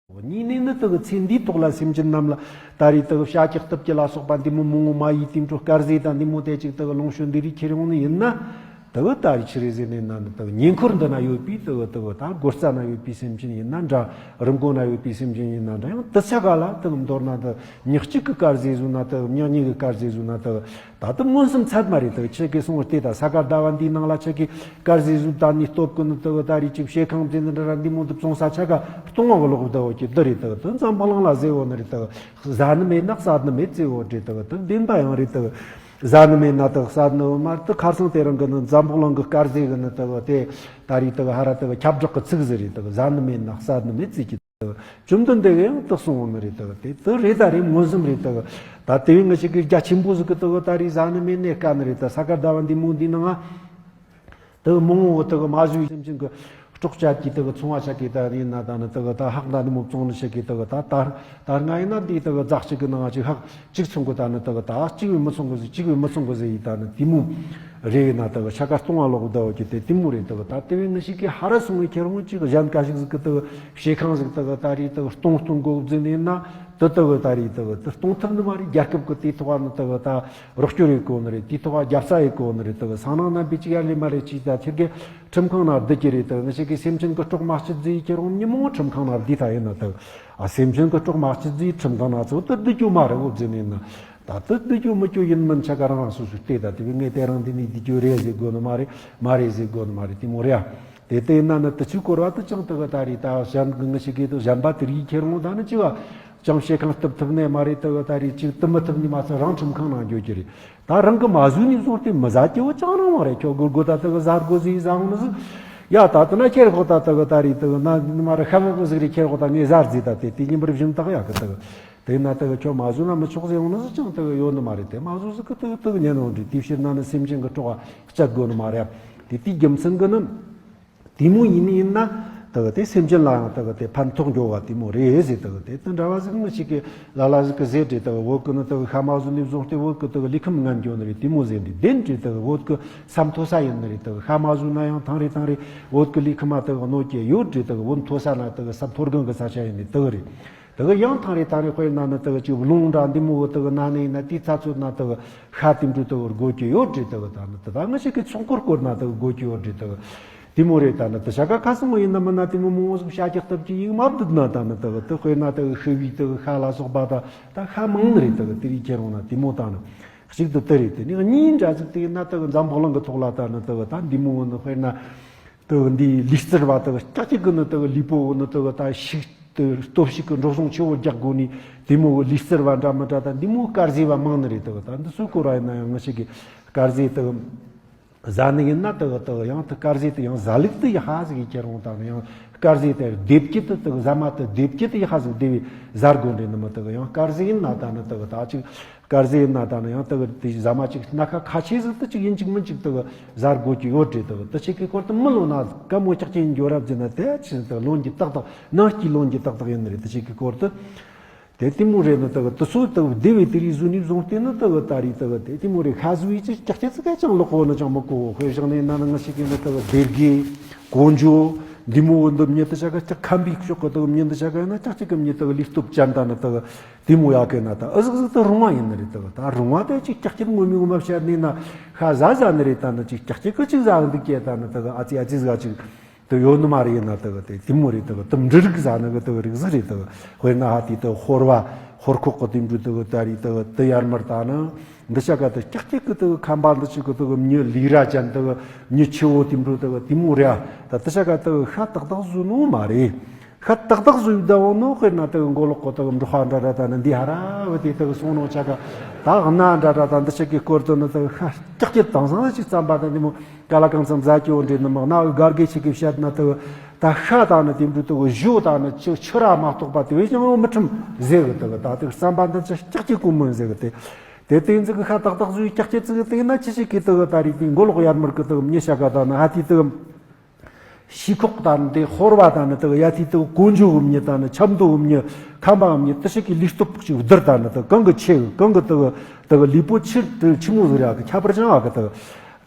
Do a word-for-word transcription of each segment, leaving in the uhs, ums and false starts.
གཉིས་ནས་ནི་དེ་གི་ཚེ་འདིའི་ཐོག་ལ་སེམས་ཅན་རྣམས་ལ་ད་རེས་དེ་གི་བྱ་གྱག་སྟབས་ཀྱི་ལ་སོགས་པ་འདི་མོ་མང་བོ་མ་ཡིས་དེ་འཕྲོ་དཀར་ཟས་དང་འདི་མོ་དེ་ཅིག་དེ་གི་ལོངས་སྤྱོད་འདི་རིགས་ཁྱེར་ཡོང་ནི་ཡིན་ན། དེ་གི་ད་རེས་ཆི་རེད་ཟེར་ནས་ན་ནི་དེ་གི་ཉེ་འཁོར་འདི་ན་ཡོད་པའི་དེ་གི་དེ་གི་ད་སྒོ་རྩ་ན་ཡོད་པའི་སེམས་ཅན་ཡིན་ན་འདྲ། རི་མགོ་ན་ཡོད་པའི་སེམས་ཅན་ཡིན་ན་འདྲ། ཡང་དེ་ཆ་ག་ལ་དེ་གི་མདོར་ན་དེ་མྱི་གཅིག་གི་དཀར་ཟས་ཟོས་ན་དེ་གི་མྱི་གཉིས་གི་དཀར་ཟས་ཟོས་ན་དེ་གི་ད་དེ་མངོན་སུམ་ཚད་མ་རེད། དེ་ཆེ་གེ་སོང་བལྟས་ད་ས་ག་ཟླ་བ་འདིའི་ནང་ལ་ཆེ་གེ་དཀར་ཟས་ཟོས་ད་ནི་སྟོབས་ཀུན་ནི་དེ་གི་ད་རེས་ཅིག་བྱེ་ཁང་བཙན་འདྲ་ར་འདི་མོ་དེ་བཙོང་ས་ཆ་ག་སྟོང་བ་གི་ལོག་བསྡད་ཡོད་ཀྱི་འདི་རེད། དེ་གི་དེ་འཛམ་བུ་གླིང་ལ་ཟེར་བོ་ནི་རེད། དེ་གི་ཟ་ནི་མེད་ན་བསད་ནི་མེད་ཟེར་བོ་རེད། དེ་གི་དེ་བདེན་པ་ཡང་རེད། དེ་གི་ཟ་ནི་མེད་ན་དེ་གི་བསད་ནི་བོ་མ་རེད། དེ་ཁ་སང་དེ་རིང་གི་ནི་འཛམ་བུ་གླིང་གི་དཀར་ཟས་གི་ནི་དེ་གི་དེ་ད་རེས་དེ་གི་ཧ་ར་དེ་གི་ཁྱབ་བསྒྲགས་གི་ཚིག་ཟིག་རེད། དེ་གི་ཟ་ནི་མེད་ན་བསད་ནི་མེད་ཟེར་གྱི། བཅོམ་ལྡན་འདས་ཀྱིས་ཡང་དེ་གསུངས་པ་ནི་རེད། དེ་དེ་དེ་རེད། ད་རེད། མངོན་སུམ་རེད། དེ་ད་དེ་བས་ང་ཞིག་གི་རྒྱ་ཆེན་པོ་ཟིག་གི་དེ་གི་ད་རེས་ཟ་ནི་མེད་ནས་དཀའ་ནི་རེད། ད་ས་ག་ཟླ་བ་འདི་མོ་འདི་ནང་ང་དེ་གི་མང་བོ་དེ་གི་མ་ཟོས་སེམས་ཅན་གི་སྲོག་བཅད་ཀྱི་དེ་གི་ཚོང་བ་ཆ་གི་ད་ཡིན་ན་ད་ནི་དེ་གི་ད་ཧག་ད་ནི་མོ་བཙོང་ནི་ཆ་གི་དེ་གི་ད་ད་ད་སྔ་ཡིན་ན་འདི་དེ་གི་རྫ་གཅིག་གི་ནང་ང་ཅིག་ཧག་གཅིག་ཚོང་གི་ད་ནི་དེ་གི་ད་གཅིག་བས་མི་ཚོང་གི་ཟིག་གཅིག་བས་མི་ཚོང་གི་ཟིག་ཡིན། ད་ནི་དེ་མོ་རེ་ཡིན་ན་དེ་གི་ཆ་ག་སྟོང་བ་ལོག་བསྡད་ཡོད་ཀྱི་དེ་དེ་མོ་རེད། དེ་གི་ད་དེ་བས་ང་ཞིག་གིས་ཧ་ར་སོང་བའི་ཁྱེར་འོང་ཅིག་གཞན་ཁ་ཞིག་ཟིག་གི་དེ་གི་བྱེ་ཁང་ཟིག་དེ་གི་ད་རེས་དེ་གི་སྟོང་སྟོང་གོ་བརྫིས་ནས་ན་དེ་དེ་གི་ད་རེས་དེ་གི་དེ་གཏོང་ཐུབ་ནི་མ་རེད། རྒྱལ་ཁབ་གི་དེ་ཐོག་ནི་དེ་གི་ད་རོགས་སྐྱོར་ཡེད་གོ་ནི་རེད། དེ་ཐོག་རྒྱབ་ས་ཡེད་གོ་ནི་རེད། དེ་གི་སང་ནང་རྣམ་པའི་ཅིག་ཡར་ལས་མར་ལས་ཅིག་ད་ཁྱེར་གི་ཁྲིམས་ཁང་ནང་བསྡད་ཀྱི་རེད། དེ་གི་ང་ཞིག་གིས་སེམས་ཅན་གི་སྲོག་མ་བཅད་ཟིག་ཁྱེར་འོང་ཉིན་མོ་ཁྲིམས་ཁང་ནང་བསྡད་ད་ཡིན་ན་དེ་གི་ཨ་སེམས་ཅན་གི་སྲོག་མ་བཅད་ཟིག་ཁྲིམས་ཁང་ནང་ཚུད་དེ་བསྡད་རྒྱུ་མ་རེད་འོ་བརྫིས་ནས་ན། ད་ལྟ་འདི་རྒྱུ་མི་རྒྱུ་ཡིན་མིན་ཆ་ག་རང་རང་སོ་སོས་བལྟས། ད་དེ་བས་ངས་དེ་རིང་འདི་ནས་འདི་རྒྱུ་རེད་ཟེར་དགོས་ནི་མ་རེད། མ་རེད་ཟེར་དགོས་ནི་མ་རེད། དེ་མོ་རེད་ཨ། དེ་ལྟ་ཡིན་ན་ནི་དེ་ཆུ་སྐོར་བ་དེ་ཅང་དེ་གི་ད་རེས་ད་གཞན་གི་ངི་ཞིག་གིས་དེ་གཞན་པ་དེ་རིགས་ཁྱེར་འོང་ད་ནི་ཅི་བ་ཅང་བྱེ་ཁང་གཏུབ་ཐུབ་ནི་མ་རེད། དེ་གི་ད་རེས་ཅིག་གཏུབ་མི་ཐུབ་ནི་མ་ཚད་རང་ཁྲིམས་ཁང་ནང་འགྱོ་རྒྱུ་རེད། ད་རང་གི་མ་ཟོས་ནས་བཟུང་སྟེ་མི་ཟ་རྒྱུ་བོ་ཅང་རང་མ་རེད། ཁྱོད་སྒོར་སྒོར་ད་དེ་གི་ཟ་དགོས་ཟིག་ཟ་འོང་ནི་ཟིག་ཡ། ད་དེ་ན་ཁྱེར་ཁོ་ད་དེ་གི་ད་རེས་དེ་གི་ན་ནི་མ་རེད། ཤ་མོ་གི་ཟིག་རེད། ཁྱེར་ཁོ་ད་ངས་ཟ་རྫི་ད་དེ་དེ་ཉིན་པར་བཞིན་དག་ཡག་གི་དེ་གི། དེ་ན་དེ་གི་ཁྱོད་མ་བཟོས་ན་མི་ཆོག་ཟེར་ཡོང་ནི་ཟིག་ཅང་དེ་གི་ཡོད་ནི་མ་རེད། དེ་མ་བཟོས་ཟིག་གི་དེ་གི་དེ་གི་ཉན་ནོ་འདྲི། དེའི་ཕྱིར་ན་ནི་སེམས་ཅན་གི་སྲོག་ག་བཅད་དགོས་ནི་མ་རེད། དེ་དེའི་རྒྱུ་མཚན་གི་ནི་དེ་མོ་ཡིན་ནི་ཡིན་ན་དེ་གི་དེ་སེམས་ཅན་ལ་ཡང་དེ་གི་དེ་ཕན་ཐོགས་འགྱོ་བ་དེ་མོ་རེད་ཟེར། དེ་གི་དེ་དེ་འདྲ་བ་ཟིག་ནི་ཞིག་གི་ལ་ལ་ཟིག་གི་ཟེར་དེ་དེ་གི་བོད་གི་ནི་དེ་གི་ཤ་མ་བཟོས་ནས་བཟུང་སྟེ་བོད་གི་དེ་གི་ལུས་ཁམས་ངན་འགྱོ་ནི་རེད། དེ་མོ་ཟེར་འདི་བདེན་དྲི། དེ་གི་བོད་གི་ས་མཐོ་ས་ཡིན་ནི་རེད། དེ་གི་ཤ་མ་བཟོས་ན་ཡང་ཐང་རེ་ཐང་རེ་བོད་གི་ལུས་ཁམས་དེ་གི་གནོད་ཀྱི་ཡོད་དྲི། དེ་གི་བོད་མཐོ་ས་ན་དེ་གི་ས་མཐོ་སྒང་གི་ས་ཆ་ཡིན་ནི་དེ་གི་རེད། དེ་གི་ཡང་ཐང་རེ་ཐང་རེ་དཔེར་ན་ནི་དེ་གི་ཅིག་རླུང་འདྲ་འདི་མོ་གི་དེ་གི་ན་ནི་ཡིན་ན་དེའི་ཚ་ཚོད་ན་དེ་གི་ཤ་དེ་འདྲ་དེ་གི་དགོས་ཀྱི་ཡོད་དྲི། དེ་གི་ད་ནི་དེ་ད་ང་ཞིག་གི་ཚོང་སྐོར་སྐོར་ན་དེ་གི་དགོས་ཀྱི་ཡོད་དྲི། དེ་གི་དེ་མོ་རེད། ད་ནི་དེ་བྱ་དགའ་ཁ་སང་མོ་ཡིན་ན་མིན་ན་དེ་མོ་མང་བོ་ཟིག་བྱ་རྒྱག་སྟབས་ཀྱི་ཡིག་མ་བསྡུས་ན་ད་ནི་དེ་གི་དེ་དཔེར་ན་དེ་གི་ཤི་བའི་དེ་གི་ཤ་ལ་སོགས་པ་ད་ད་ཤ་མང་ནི་རེད། དེ་གི་དེ་རིགས་ཁྱེར་འོང་ན་དེ་མོ་ད་ནི་གཅིག་ཏུ་དེ་རེད། དེ་ནི་གཉིས་འདྲ་ཟིག་དེ་ཡིན་ན་དེ་གི་འཛམ་བུ་གླིང་གི་ཐོག་ལ་ད་ནི་དེ་གི་ད་འདི་མོ་ནི་དཔེར་ན། དུ་འདིའི་ལུས་རྩལ་བ་དུ་ཀྱག་ཀྱག་གི་ནི་དུ་ལུས་པོ་ནི་དུ་ད་ཤིག་དུ་སྟོབས་ཤིག་གི་འགྲོ་སོང་ཆེ་བོ་རྒྱག་དགོས་ནི་དེ་མོ་གི་ལུས་རྩལ་བ་འདྲ་མི་འདྲ་ད་འདི་མོ་དཀར་ཟས་བ་མང་ནི་རེད། དུ་ད་འདི་ཚོའི་སྐོར་བ་ཡིན་ན་ཡང་ང་ཞིག་གི་དཀར་ཟས་དུ་ཟ་ནི་ཡིན་ན་དུ་དུ་ཡང་དུ་དཀར་ཟས་དུ་ཡང་ཟ་ལུགས་དུ་ཡ་ཧ་ཟིག་གི་ཁྱེར་འོང་ད་ནི་ཡང་དཀར་ཟས་དུ་སྡེབ་ཀྱི་དུ་དུ་ཟ་མ་དུ་སྡེབ་ཀྱི་དུ་ཡ་ཧ་ཟིག་སྡེ་བའི་ཟ་དགོས་འདྲེ་ནི་མི་དུ་ཡང་དཀར་ཟས་ཡིན་ན་ད་ནི་དུ་ད་ཅིག་དཀར་ཟས་ཡིན་ན་ད་ནི་ཡང་དུ་དེ་ཟ་མ་ཅིག་སྣ་ཁ་ཁ་ཆེ་ཟིག་དུ་ཅིག་ཡིན་ཅིག་མིན་ཅིག་དུ་ཟ་དགོས་ཀྱི་ཡོད་རེད། དུ་དུ་ཅིག་གི་སྐོར་དུ་མི་ལོ་ན་དཀའ་མོ་ཀྱག་ཀྱིན་འགྱོ་རབས་ཟིན་ན་དེ་ཕྱིན་དུ་ལོན་གྱི་ཏག་ཏག་ནང་སྐྱིད་ལོན་གྱི་ཏག་ཏག་ཡིན་ནི་རེད། དུ་ཅིག་གི་སྐོར་དུ་དེ་དེ་མོ་རེད་ནི་དུ་དུ་སོ་དུ་བདེ་བའི་དེ་རིགས་བཟོ་ནི་བཟུང་སྟེ་ནི་དུ་ད་རེད། དུ་དེ་དེ་མོ་རེད། ཁ་བཟོ་ཡི་ཅིག་ཀྱག་ཀྱག་ཙི་ག་ཅང་ལོག་གོ་ནི་ཅང་མི་གོ་ཁོས་བཞག་ནས་ན་ནི་ང་ཞིག་གི་ནི་དུ་སྡེ་དགེ་གོ་འཇོ་འདི་མོ་འདི་མྱི་དུ་ཆ་ག་ཀྱག་ཁམ་པའི་ཕྱོགས་གི་དུ་མྱི་འདི་ཆ་ག་ཡིན་ན་ཀྱག་ཅིག་གི་མྱི་དུ་ལུས་སྟོབས་ཅན་ད་ནི་དུ། དེ་མོ་ཡག་གི་ན་ད་ཨ་ཟིག་ཟིག་ཏུ་རུང་བ་ཡིན་ནི་རེད། དུ་ད་རུང་བ་དེ་ཅིག་ཀྱག་ཀྱག་ངོ་མི་ངོ་མ་བཤད་ནི་ན་ཤ་ཟ་ཟ་ནི་རེད། ད་ནི་ཅིག་ཀྱག་ཀྱག་གི་ཅིག་ཟ་འདུག་ཀྱེ་ད་ནི་དུ་ཨ་ཙི་ཨ་ཙི་ཟ་ཅིག་དུ་ཡོད་ནི་མ་རེད། ཡིན་ན་དུ་དེ་དེ་མོ་རེད། དུ་དུ་འབྲུ་རིགས་ཟ་ནི་གི་དུ་རིགས་ཟིག་རེད། དུ་དཔེར་ན་ཧ་དེ་དུ་ཧོར་བ་ཧོར་ཁོག་གི་དེ་འབྲུ་དུ་ད་རེད། དུ་དུ་ཡར་མར་ད་ནི་འདི་ཆ་ག་དུ་ཀྱག་ཀྱག་གི་དུ་ཁམས་པ་འདི་ཆུ་གི་དུ་མྱི་ལི་ར་ཅན་དུ་མྱི་ཆེ་བོ་དེ་འབྲུ་དུ་དེ་མོ་རེད། ད་དུ་ཆ་ག་དུ་ཤ་ཏག་ཏག་ཟོས་ནོ་མ་རེད། ཤ་ཏག་ཏག་བཟོས་བསྡད་འོང་ནོ། དཔེར་ན་དེ་གི་མགོ་ལོག་གོ་དེ་གི་འབྲོག་པ་འདྲ་འདྲ་ད་ནི་འདི་ཧ་ར་བ་དེ་དེ་གི་སོང་ནོ་ཆ་ག་ད་གནའ་འདྲ་འདྲ་ད་འདི་ཆ་གི་སྐོར་དུ་ནི་དེ་གི་ཤ་ཀྱག་ཀྱག་དང་སང་ཅིག་བརྩམས་པ་ད་འདི་མོ་ག་ལ་གང་འཚམ་ཟ་ཀྱི་འོ་འདྲེ་ནི་མ་གནའ་བའི་སྒར་གེ་ཆ་གི་བཤད་ན་དེ་གི་ད་ཤ་ད་ནི་དེ་འདྲ་དེ་གི་བཞོ་ད་ནི་ཆུ་ཆུ་ར་མ་གཏོགས་པ་དེ་བས་ཀྱང་མི་ཁྲིམས་ཟེར་གི། དེ་གི་ད་དེ་གི་བརྩམས་པ་འདི་ཆ་ཀྱག་ཀྱག་གོ་མོ་ཟེར་གི་དེ་དེ་དེ་འཛི་གི་ཤ་ཏག་ཏག་བཟོས་ཀྱག་ཀྱག་ཙི་གི་དེ་ན་ཅི་ཞིག་གི་དེ་གི་ད་རེད། དེ་མགོ་ལོག་ཡར་མར་གི་དེ་གི་མྱི་ཆ་ག་ད་ནི་ཧ་དེ་དེ་གི་ཤི་ཁོག་དང་དེ་ཧོར་བ་དང་ནི་དེ་གི་ཡ་ཐི་དེ་གི་ཀོ་འཇོ་གི་མྱི་དང་ནི་ཆབ་མདོ་གི་མྱི་ཁམས་པ་གི་མྱི་དེ་ཞིག་གི་ལུས་སྟོབས་ཅིག་བསྡུར་དང་ནི་དེ་གི་གང་གི་ཆེ་གི་གང་གི་དེ་གི་དེ་གི་ལུས་པོ་ཆེ་དེ་ཆི་མོ་ཟིག་རེད་གི། ཁྱད་པར་ཅང་ཨ་གི་དེ་གི་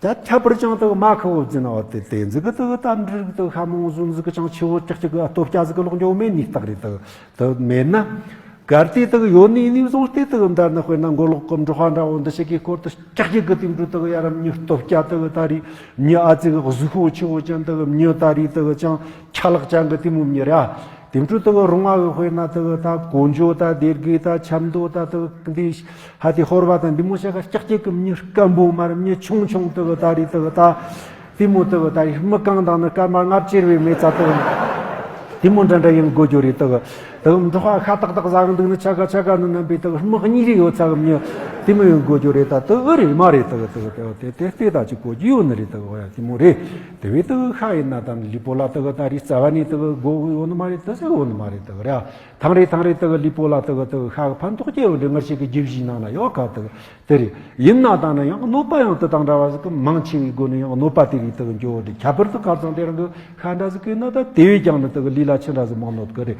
ད་ཁྱད་པར་ཅང་དག་མ་ཁ་བོ་ཟིན་ན་བ་དེ་དེ་ཟིག་གི་དག་དམ་འབྲུ་དག་ཧ་མོང་ཟུན་ཟིག་གི་ཅང་ཆེ་བོ་ཀྱག་ཀྱག་གི་ལྟོ་སྐྱ་ཟིག་གི་ལོག་འགྱོ་མེད་ནི་རྟགས་རེད། དག་དག་མེད་ན། གལ་ཏེ་དག་ཡོད་ནི་ནི་བཟུང་སྟེ་དག་འདར་ན་དཔེར་ན་མགོ་ལོག་གི་འབྲོག་པ་འདྲ་བོ་འདི་ཞིག་གི་སྐོར་དུ་ཀྱག་ཀྱག་གི་དེ་འབྲུ་དག་ཡ་ར་མྱི་ལྟོ་སྐྱ་དག་ད་རེད། མྱི་ཨ་ཙི་གི་གཟུགས་ཤོག་ཆེ་བོ་ཅན་དག་མྱི་ད་རེད་དག་ཅང་ཆ་ལག་ཅན་གི་དེ་མོ་མྱི་ར། དེ་འཕྲོ་དག་རོང་བ་གི་དཔེར་ན་དག་ད་གོ་འཇོ་ད་སྡེ་དགེ་ད་ཆབ་མདོ་ད་དག་འདི་ཧ་དེ་ཧོར་བ་ད་འདི་མོ་ཤ་ག་ཀྱག་ཀྱག་གི་མྱི་སྐམ་པོ་མ་ར་མྱི་ཆུང་ཆུང་དག་ད་རེད་དག་ད་དེ་མོ་དག་ད་རེད་མི་གང་དང་ནི་སྐར་མ་ལྔ་བཅུ་བའི་མེ་ཙ་དག་དེ་མོ་འདྲ་འདྲ་ཡིན་དགོས་རྒྱུ་རེད་དག་དག་འབྲོག་པ་ཤ་ཏག་ཏག་ཟ་གི་འདུག་ནི་ཆ་ག་ཆ་ག་ནི་རྣམ་པའི་དག་མི་གཉིས་རེ་ཡོད་ཚ་གི་མྱི་དེ་མོ་ཡིན་དགོས་རྒྱུ་རེད། ད་དག་ཨེ་རེད་མ་རེད་དག་དག་དེ་དེ་ལྟ་ཅིག་གོ་རྒྱུ་ཡོད་ནི་རེད་དག་ཡ་དེ་མོ་རེད། དེ་བས་དག་ཤ་ཡིན་ན་ད་ལུས་པོ་ལ་དག་ད་རེད་རྩ་བ་ནས་དག་དགོས་ཡོད་ནི་མ་རེད། དེ་ཟེར་ཡོད་ནི་མ་རེད་དག་ར། ཐང་རེ་ཐང་རེ་དག་ལུས་པོ་ལ་དག་དག་ཤ་གི་ཕན་ཐོགས་ཀྱི་ཡོད་འདྲ་ངར་ཞིག་གི་རྒྱུ་བཞིའི་ནང་ན་ཡོད་ཁ་དག་དེ་རེད། ཡིན་ན་ད་ནི་ཡང་གནོད་པ་ཡང་དེ་དང་འདྲ་བ་ཟིག་གི་མང་ཆེ་བའི་སྒོ་ནས་ཡང་གནོད་པ་དེ་རིགས་དག་འགྱོ་འདྲ། ཁྱད་པར་དུ་ཁ་ཚང་དེ་རང་གི་ཤ་འདྲ་ཟིག་གི་ན་ད་དེ་བས་ཀྱང་ནི་དག་ལུས་ལ་ཆུ་འདྲ་ཟིག་མང་གནོད་གི་རེད།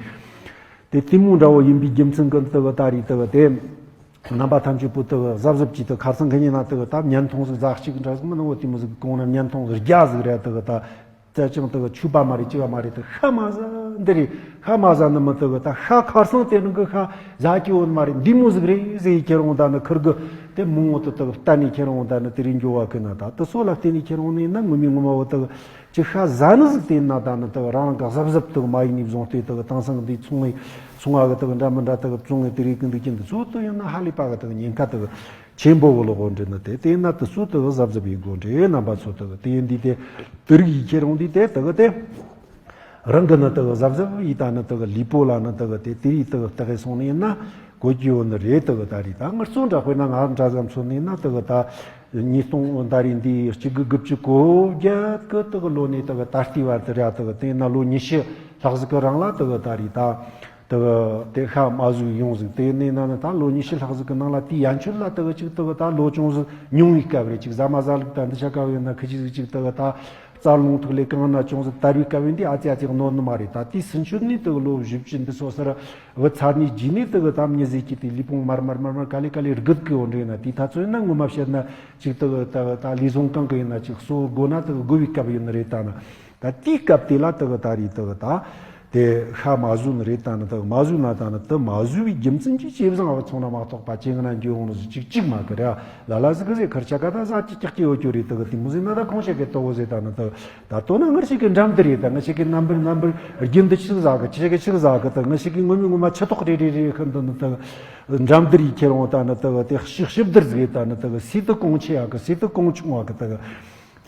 དེ་དེ་མོ་འདྲ་བོ་ཡིན་པའི་རྒྱུ་མཚན་གི་དག་ད་རེད་དག་དེ། རྣམ་པ་ཐམས་ཅད་པོ་དག་གཟབ་གཟབ་ཀྱིས་དག་ཁ་སང་ཁ་ཉིན་ན་དག་ད་བརྙན་ཐུང་ཟིག་ཟ་གཅིག་འདྲ་ཟིག་མི་ནུ་བོ་དེ་མོ་ཟིག་གོང་ན་བརྙན་ཐུང་ཟིག་རྒྱ་ཟིག་རེད་དག་ད། ད་ཅང་དག་ཆུ་པ་མ་རེད་ཅི་བ་མ་རེད་དག་ཤ་མ་ཟ་འདི་རེད། ཤ་མ་ཟ་ནི་མི་དག་ད་ཤ་ཁར་སང་དེ་རིང་གི་ཤ་ཟ་གི་འོ་ནི་མ་རེད། འདི་མོ་ཟིག་རེད་ཟེར་ཁྱེར་འོང་ད་ནི་ཁིར་གི་དེ་མོ་ངོ་དུ་དག་ལྟ་ནས་ཁྱེར་འོང་ད་ནི་དེ་རིང་འགྱོ་བ་གི་ན་ད་དུ་སོ་ལ་བརྟེན་ནས་ཁྱེར་འོང་ནི་ན་ངོ་མི་ངོ་མ་བོ་དག་ཅི་ཤ་ཟ་ནི་ཟིག་བལྟས་ན་ད་ནི་དག་རང་རང་གི་གཟབ་གཟབ་དག་མ་ཡིན་ནི་བཟུང་སྟེ་དག་དེང་སང་འདི་ཚོང་ངེ་ཚོང་བ་གི་དག་འདྲ་མི་འདྲ་དག་བཙོང་ངེ་དེ་རིགས་ཀྱི་འདུག་ཀྱི་འདུག་ཚོ་དུ་ཡང་ན་ཧ་ལས་པ་གི་དག་ཉེན་ཁ་དག་ཆེན་པོ་གི་ལོག་འདྲི་ནི་དེ་དེ་ན་དུ་ཚོ་དག་གཟབ་གཟབ་ཡིན་དགོས་འདྲི་རྣམ་པ་ཚོ་དག་དེ་ཡིན་འདི་དེ་དེ་རིགས་ཡིན་ཁྱེད་རང་འདི་དེ་དག་དེ་རང་གི་ནི་དག་གཟབ་གཟབ་ཡིན་ད་ནི་དག་ལུས་པོ་ལ་ནི་དག་དེ་དེ་རིགས་དག་ལྟ་གི་སོང་ནི་ཡིན་ན། གོ་རྒྱུ་ཡོད་ནི་རེད་དག་ད་རེད། ད་ངར་ཚོ་འདྲ་དཔེར་ན་ང་འདྲ་ཙམ་ཚོ་ནི་ན་དག་ད་ཉིས་སྟོང་ད་རེད་འདི་གཅིག་དགུ་དགུ་བཅུ་གོ་བརྒྱད་གི་དག་ལོ་ནས་དག་ད་ལྟའི་བར་དུ་ར་དག་དེ་ན་ལོ་ཉི་ཤུ་ལྷག་ཟིག་གི་རིང་ལ་དག་ད་རེད་ད་དག་དེ་ཤ་མ་ཟོས་ཡོང་ཟིག་དེ་ནས་ན་ནི་ད་ལོ་ཉི་ཤུ་ལྷག་ཟིག་གི་ནང་ལ་དེའི་ཡན་ཆོད་ལ་དག་གཅིག་དག་ད་ལོ་ཆུང་ཟིག་ཉུང་བའི་སྐབས་རེད། གཅིག་ཟ་མ་ཟ་ལུགས་ད་འདི་ཆ་ག་བས་ན་ཁི་ཅིག་ཟིག་གཅིག་དག་ད་རྩ་རླུང་ཐུག་ལས་གང་ན་ཅུང་ཟིག་དར་བའི་སྐབས་ཡིན་དུས་ཨ་ཙི་ཨ་ཙི་གནོད་ནི་མ་རེད། ད་དེའི་ཚུན་ཆོད་ནས་དག་ལོ་བཞི་བཅུ་འདི་ཚོ་སར་བུད་ཚར་ནས་རྗེས་ནས་དག་ད་མྱི་ཟས་ཀྱི་དེ་ལུས་ཕུང་མར་མར་མར་མར་ག་ལེ་ག་ལེ་རྒུད་གི་འོ་འདྲེ་ན་དེའི་ཐ་ཚོད་ན་ངོ་མ་བཤད་ན་ཅིག་དག་ད་ད་ལུས་ཟུངས་གང་གི་ཡིན་ན་ཅིག་གསོ་དགོས་ན་དག་དགོས་པའི་སྐབས་ཡིན་ནི་རེད། ད་ན་ད་དེའི་སྐབས་དེ་ལ་དག་ད་རེད་དག་ད་དེ་ཤ་མ་ཟོས་ནི་རེད། ད་ནི་དག་མ་ཟོས་ན་ད་ནི་དེ་མ་ཟོས་པའི་རྒྱུ་མཚན་གྱིས་ཇེ་བཟང་བ་ཚང་ན་མ་གཏོགས་པ་ཅི་ང་ན་འགྱོ་འོང་ནི་ཟིག་ཅིག་ཅིག་མ་གི་ར་ལ་ལ་ཟིག་གི་ཟེ་ཁར་ཆ་ག་ད་ཟ་ཅིག་ཀྱག་ཀྱི་ཡོད་རྒྱུ་རེད། དག་དེ་མོ་ཟེ་ན་ད་ཁོང་ཆ་གི་ལྟོ་བོ་ཟེ་ད་ནི་དག་ད་ལྟོ་ན་ངར་ཞིག་གི་འགྲམ་དུ་རེད། ད་ངར་ཞིག་གི་རྣམ་པར་རྣམ་པར་རྒྱུན་དུ་ཆིག་ཟ་གི་ཆི་གི་ཆིག་ཟ་གི་ད་ངར་ཞིག་གི་ངོ་མི་ངོ་མ་ཆི་ཐོག་རེ་རེ་རེ་ཁི་འདི་ནི་ད་འགྲམ་དུ་རེད། ཁྱེད་རང་ད་ནི་ད་དེ་ཞིག་ཞིབ་བསྡུར་ཟིག་ད་ནི་ད་སི་ཏུ་གོང་ཆེ་ཡག་གི་སི་ཏུ་གོང་ཆུང་བ་གི་ད་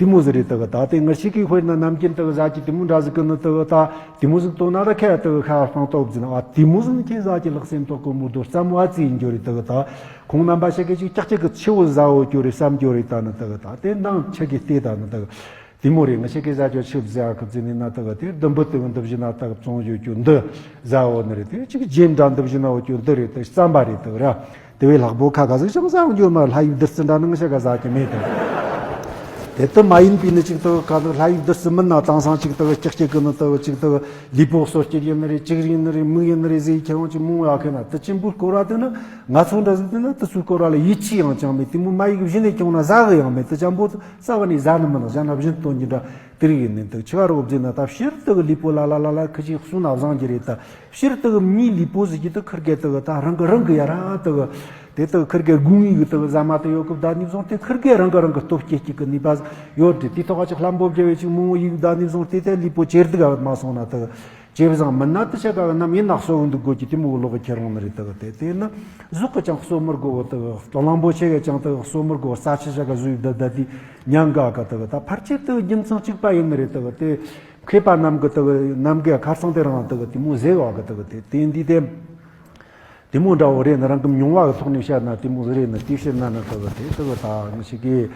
དེ་མོ་ཟིག་རེད། ད་ད་དེ་ངར་ཞིག་གི་དཔེར་ན་ནམ་རྒྱུན་ད་ཟ་གི་དེ་མོ་འདྲ་ཟིག་གི་ནི་ད་ད་དེ་མོ་ཟིག་ལྟོ་ན་ད་ཁ་ད་ཁ་སྤང་ཏོག་ཟིན་ཨ་དེ་མོ་ཟིག་ཁྱེད་ཟ་གི་ལག་སེམས་ཐོག་གི་མོ་དོ་རྩ་མོ་ཨ་ཙི་ཡིན་རྒྱུ་རེད། ད་ད་ཁོང་རྣམ་པ་ཞིག་གི་ཅིག་ཀྱག་ཀྱག་གི་ཆེ་བོ་ཟ་འོ་རྒྱུ་རེད་བསམ་རྒྱུ་རེད། ད་ནི་ད་ད་དེ་འདང་ཆ་གི་ལྟས་ད་ནི་ད། དེ་མོ་རེད། ང་ཞིག་གི་ཟ་ཅོ་ཆིབས་ཟ་གི་ཟིན་ནི་ན་ད་ག་དེ་ཟླུམ་པོ་དེ་གི་འདི་བཞིན་ན་ད་ག་བཙོང་ཡོད་ཀྱོ་འདི་ཟ་འོ་ནི་རེད། དེ་གཅིག་རྗེས་འདྲ་འདི་བཞིན་ན་འོ་ཀྱོ་འདི་རེད། དེ་རྩམ་པ་རེད་དེ་ར། དེ་བས་ལྷག་པོ་ཁ་ཁ་ཟིག་ཅང་ཟ་འོ་འགྱོ་མ་ལྷ་ཡི་བདུད་རྩི་འདྲ་ནི་ང་ཞིག་ག་ཟ་གི་མེད་དེ། དེ་ལྟ་མ་ཡིན་པའི་ནི་གཅིག་ད་ག་ལྷ་ཡི་བདུད་རྩི་མིན་ན་དེང་སང་གཅིག་ད་ག་ཀྱག་ཀྱག་གི་ནི་ད་ག་གཅིག་ད་ག་ལུས་པོ་གསོ་སྐྱེད་ཡིན་ནི་རེད། གཅིག་ཡིན་ནི་རེད། མིག་ཡིན་ནི་རེད་ཟེར་ཁྱེད་རང་གཅིག་མོ་ཡ་ཁེ་ན་དེ་གཅིག་པུ་སྐོར་བ་དེ་ནི་ང་ཚོ་འདྲ་ཟིག་དེ་ན་དེ་ཚོའི་སྐོར་བ་ལ་ཡིད་ཆེས་ཡང་ཅང་མེད། དེ་མོ་མ་ཡིག་བཞིན་ནས་ཁྱོང་ན་ཟ་གི་ཡང་མེད། དེ་ཅང་པོ་རྩ་བ་ནས་ཟ་ནི་མིན་ནོ། ཟ་ན་བཞིན་སྟོན་གྱི་འདྲ་དེ་རིགས་ཡིན་ནི་འདུག་ཆི་བ་རོགས་བརྫིས་ན་ད་ཕྱིར་དུ་གི་ལུས་པོ་ལ་ལ་ལ་ལ་ཁི་ཅིག་གསུང་ན་བཟང་གི་རེད། ད་ཕྱིར་དུ་གི་མིའི་ལུས་པོ་ཟིག་གི་དུ་ཁིར་གེ་དུ་གི་ད་རང་གི་རང་གི་ཡ་ར་དུ་གི་དེ་དུ་ཁིར་གེ་དགུང་ཡིག་གི་དུ་གི་ཟ་མ་དུ་ཡོད་སྐབས་ད་ནི་བཟུང་དེ་ཁིར་གེ་རང་གི་རང་གི་སྟོབས་སྐྱེད་སྐྱེད་གི་ནུས་པ་ཡོད་དེ། དེ་ཐོག་ཅིག་ལྷམ་པོ་བརྒྱབ་བས་ཅིག་མོ་ཡིག་ད་ནི་བཟུང་དེ་དེ་ལུས་པོ་ཇེ་སྡུག་ག་མ་སོང་ན་དུ་གི་ཇེ་བཟང་མིན་ན་དུ་ཆ་ག་གི་ནམ་ཡིན་ན་གསོ་གི་འདུག་དགོས་ཀྱི་དེ་མོ་གི་ལོག་གི་ཁྱེར་འོང་ནི་རེད། དུ་གི་དེ་དེ་ནི་གཟུགས་གི་ཅང་གསོ་མི་དགོས་བོ་དུ་གི་གླང་པོ་ཆེ་གི་ཅང་དུ་གི་གསོ་མི་དགོས་བོ་ས་ཆི་ཆ་ག་བཟོས་ད་ད་དེ། མྱང་ག་ག་དག་ད་ཕལ་ཆེར་དག་རྒྱུ་མཚན་གཅིག་པ་ཡིན་ནི་རེད། དག་དེ་མཁས་པ་རྣམས་ཀྱི་དག་རྣམས་ཀྱི་ཁར་སང་དེ་རང་དག་དེ་མོ་ཟེར་བ་གི་དག་དེ་དེ་འདི་དེ་དེ་མོ་འདྲ་བོ་རེད་ན། རང་གི་མྱོང་བ་གི་ཐོག་ནས་བཤད་ན་དེ་མོ་ཟེར་རེད་ན། དེ་བཤད་ན་ན་དག་དེ་དག་ད་ང་ཞིག་གི་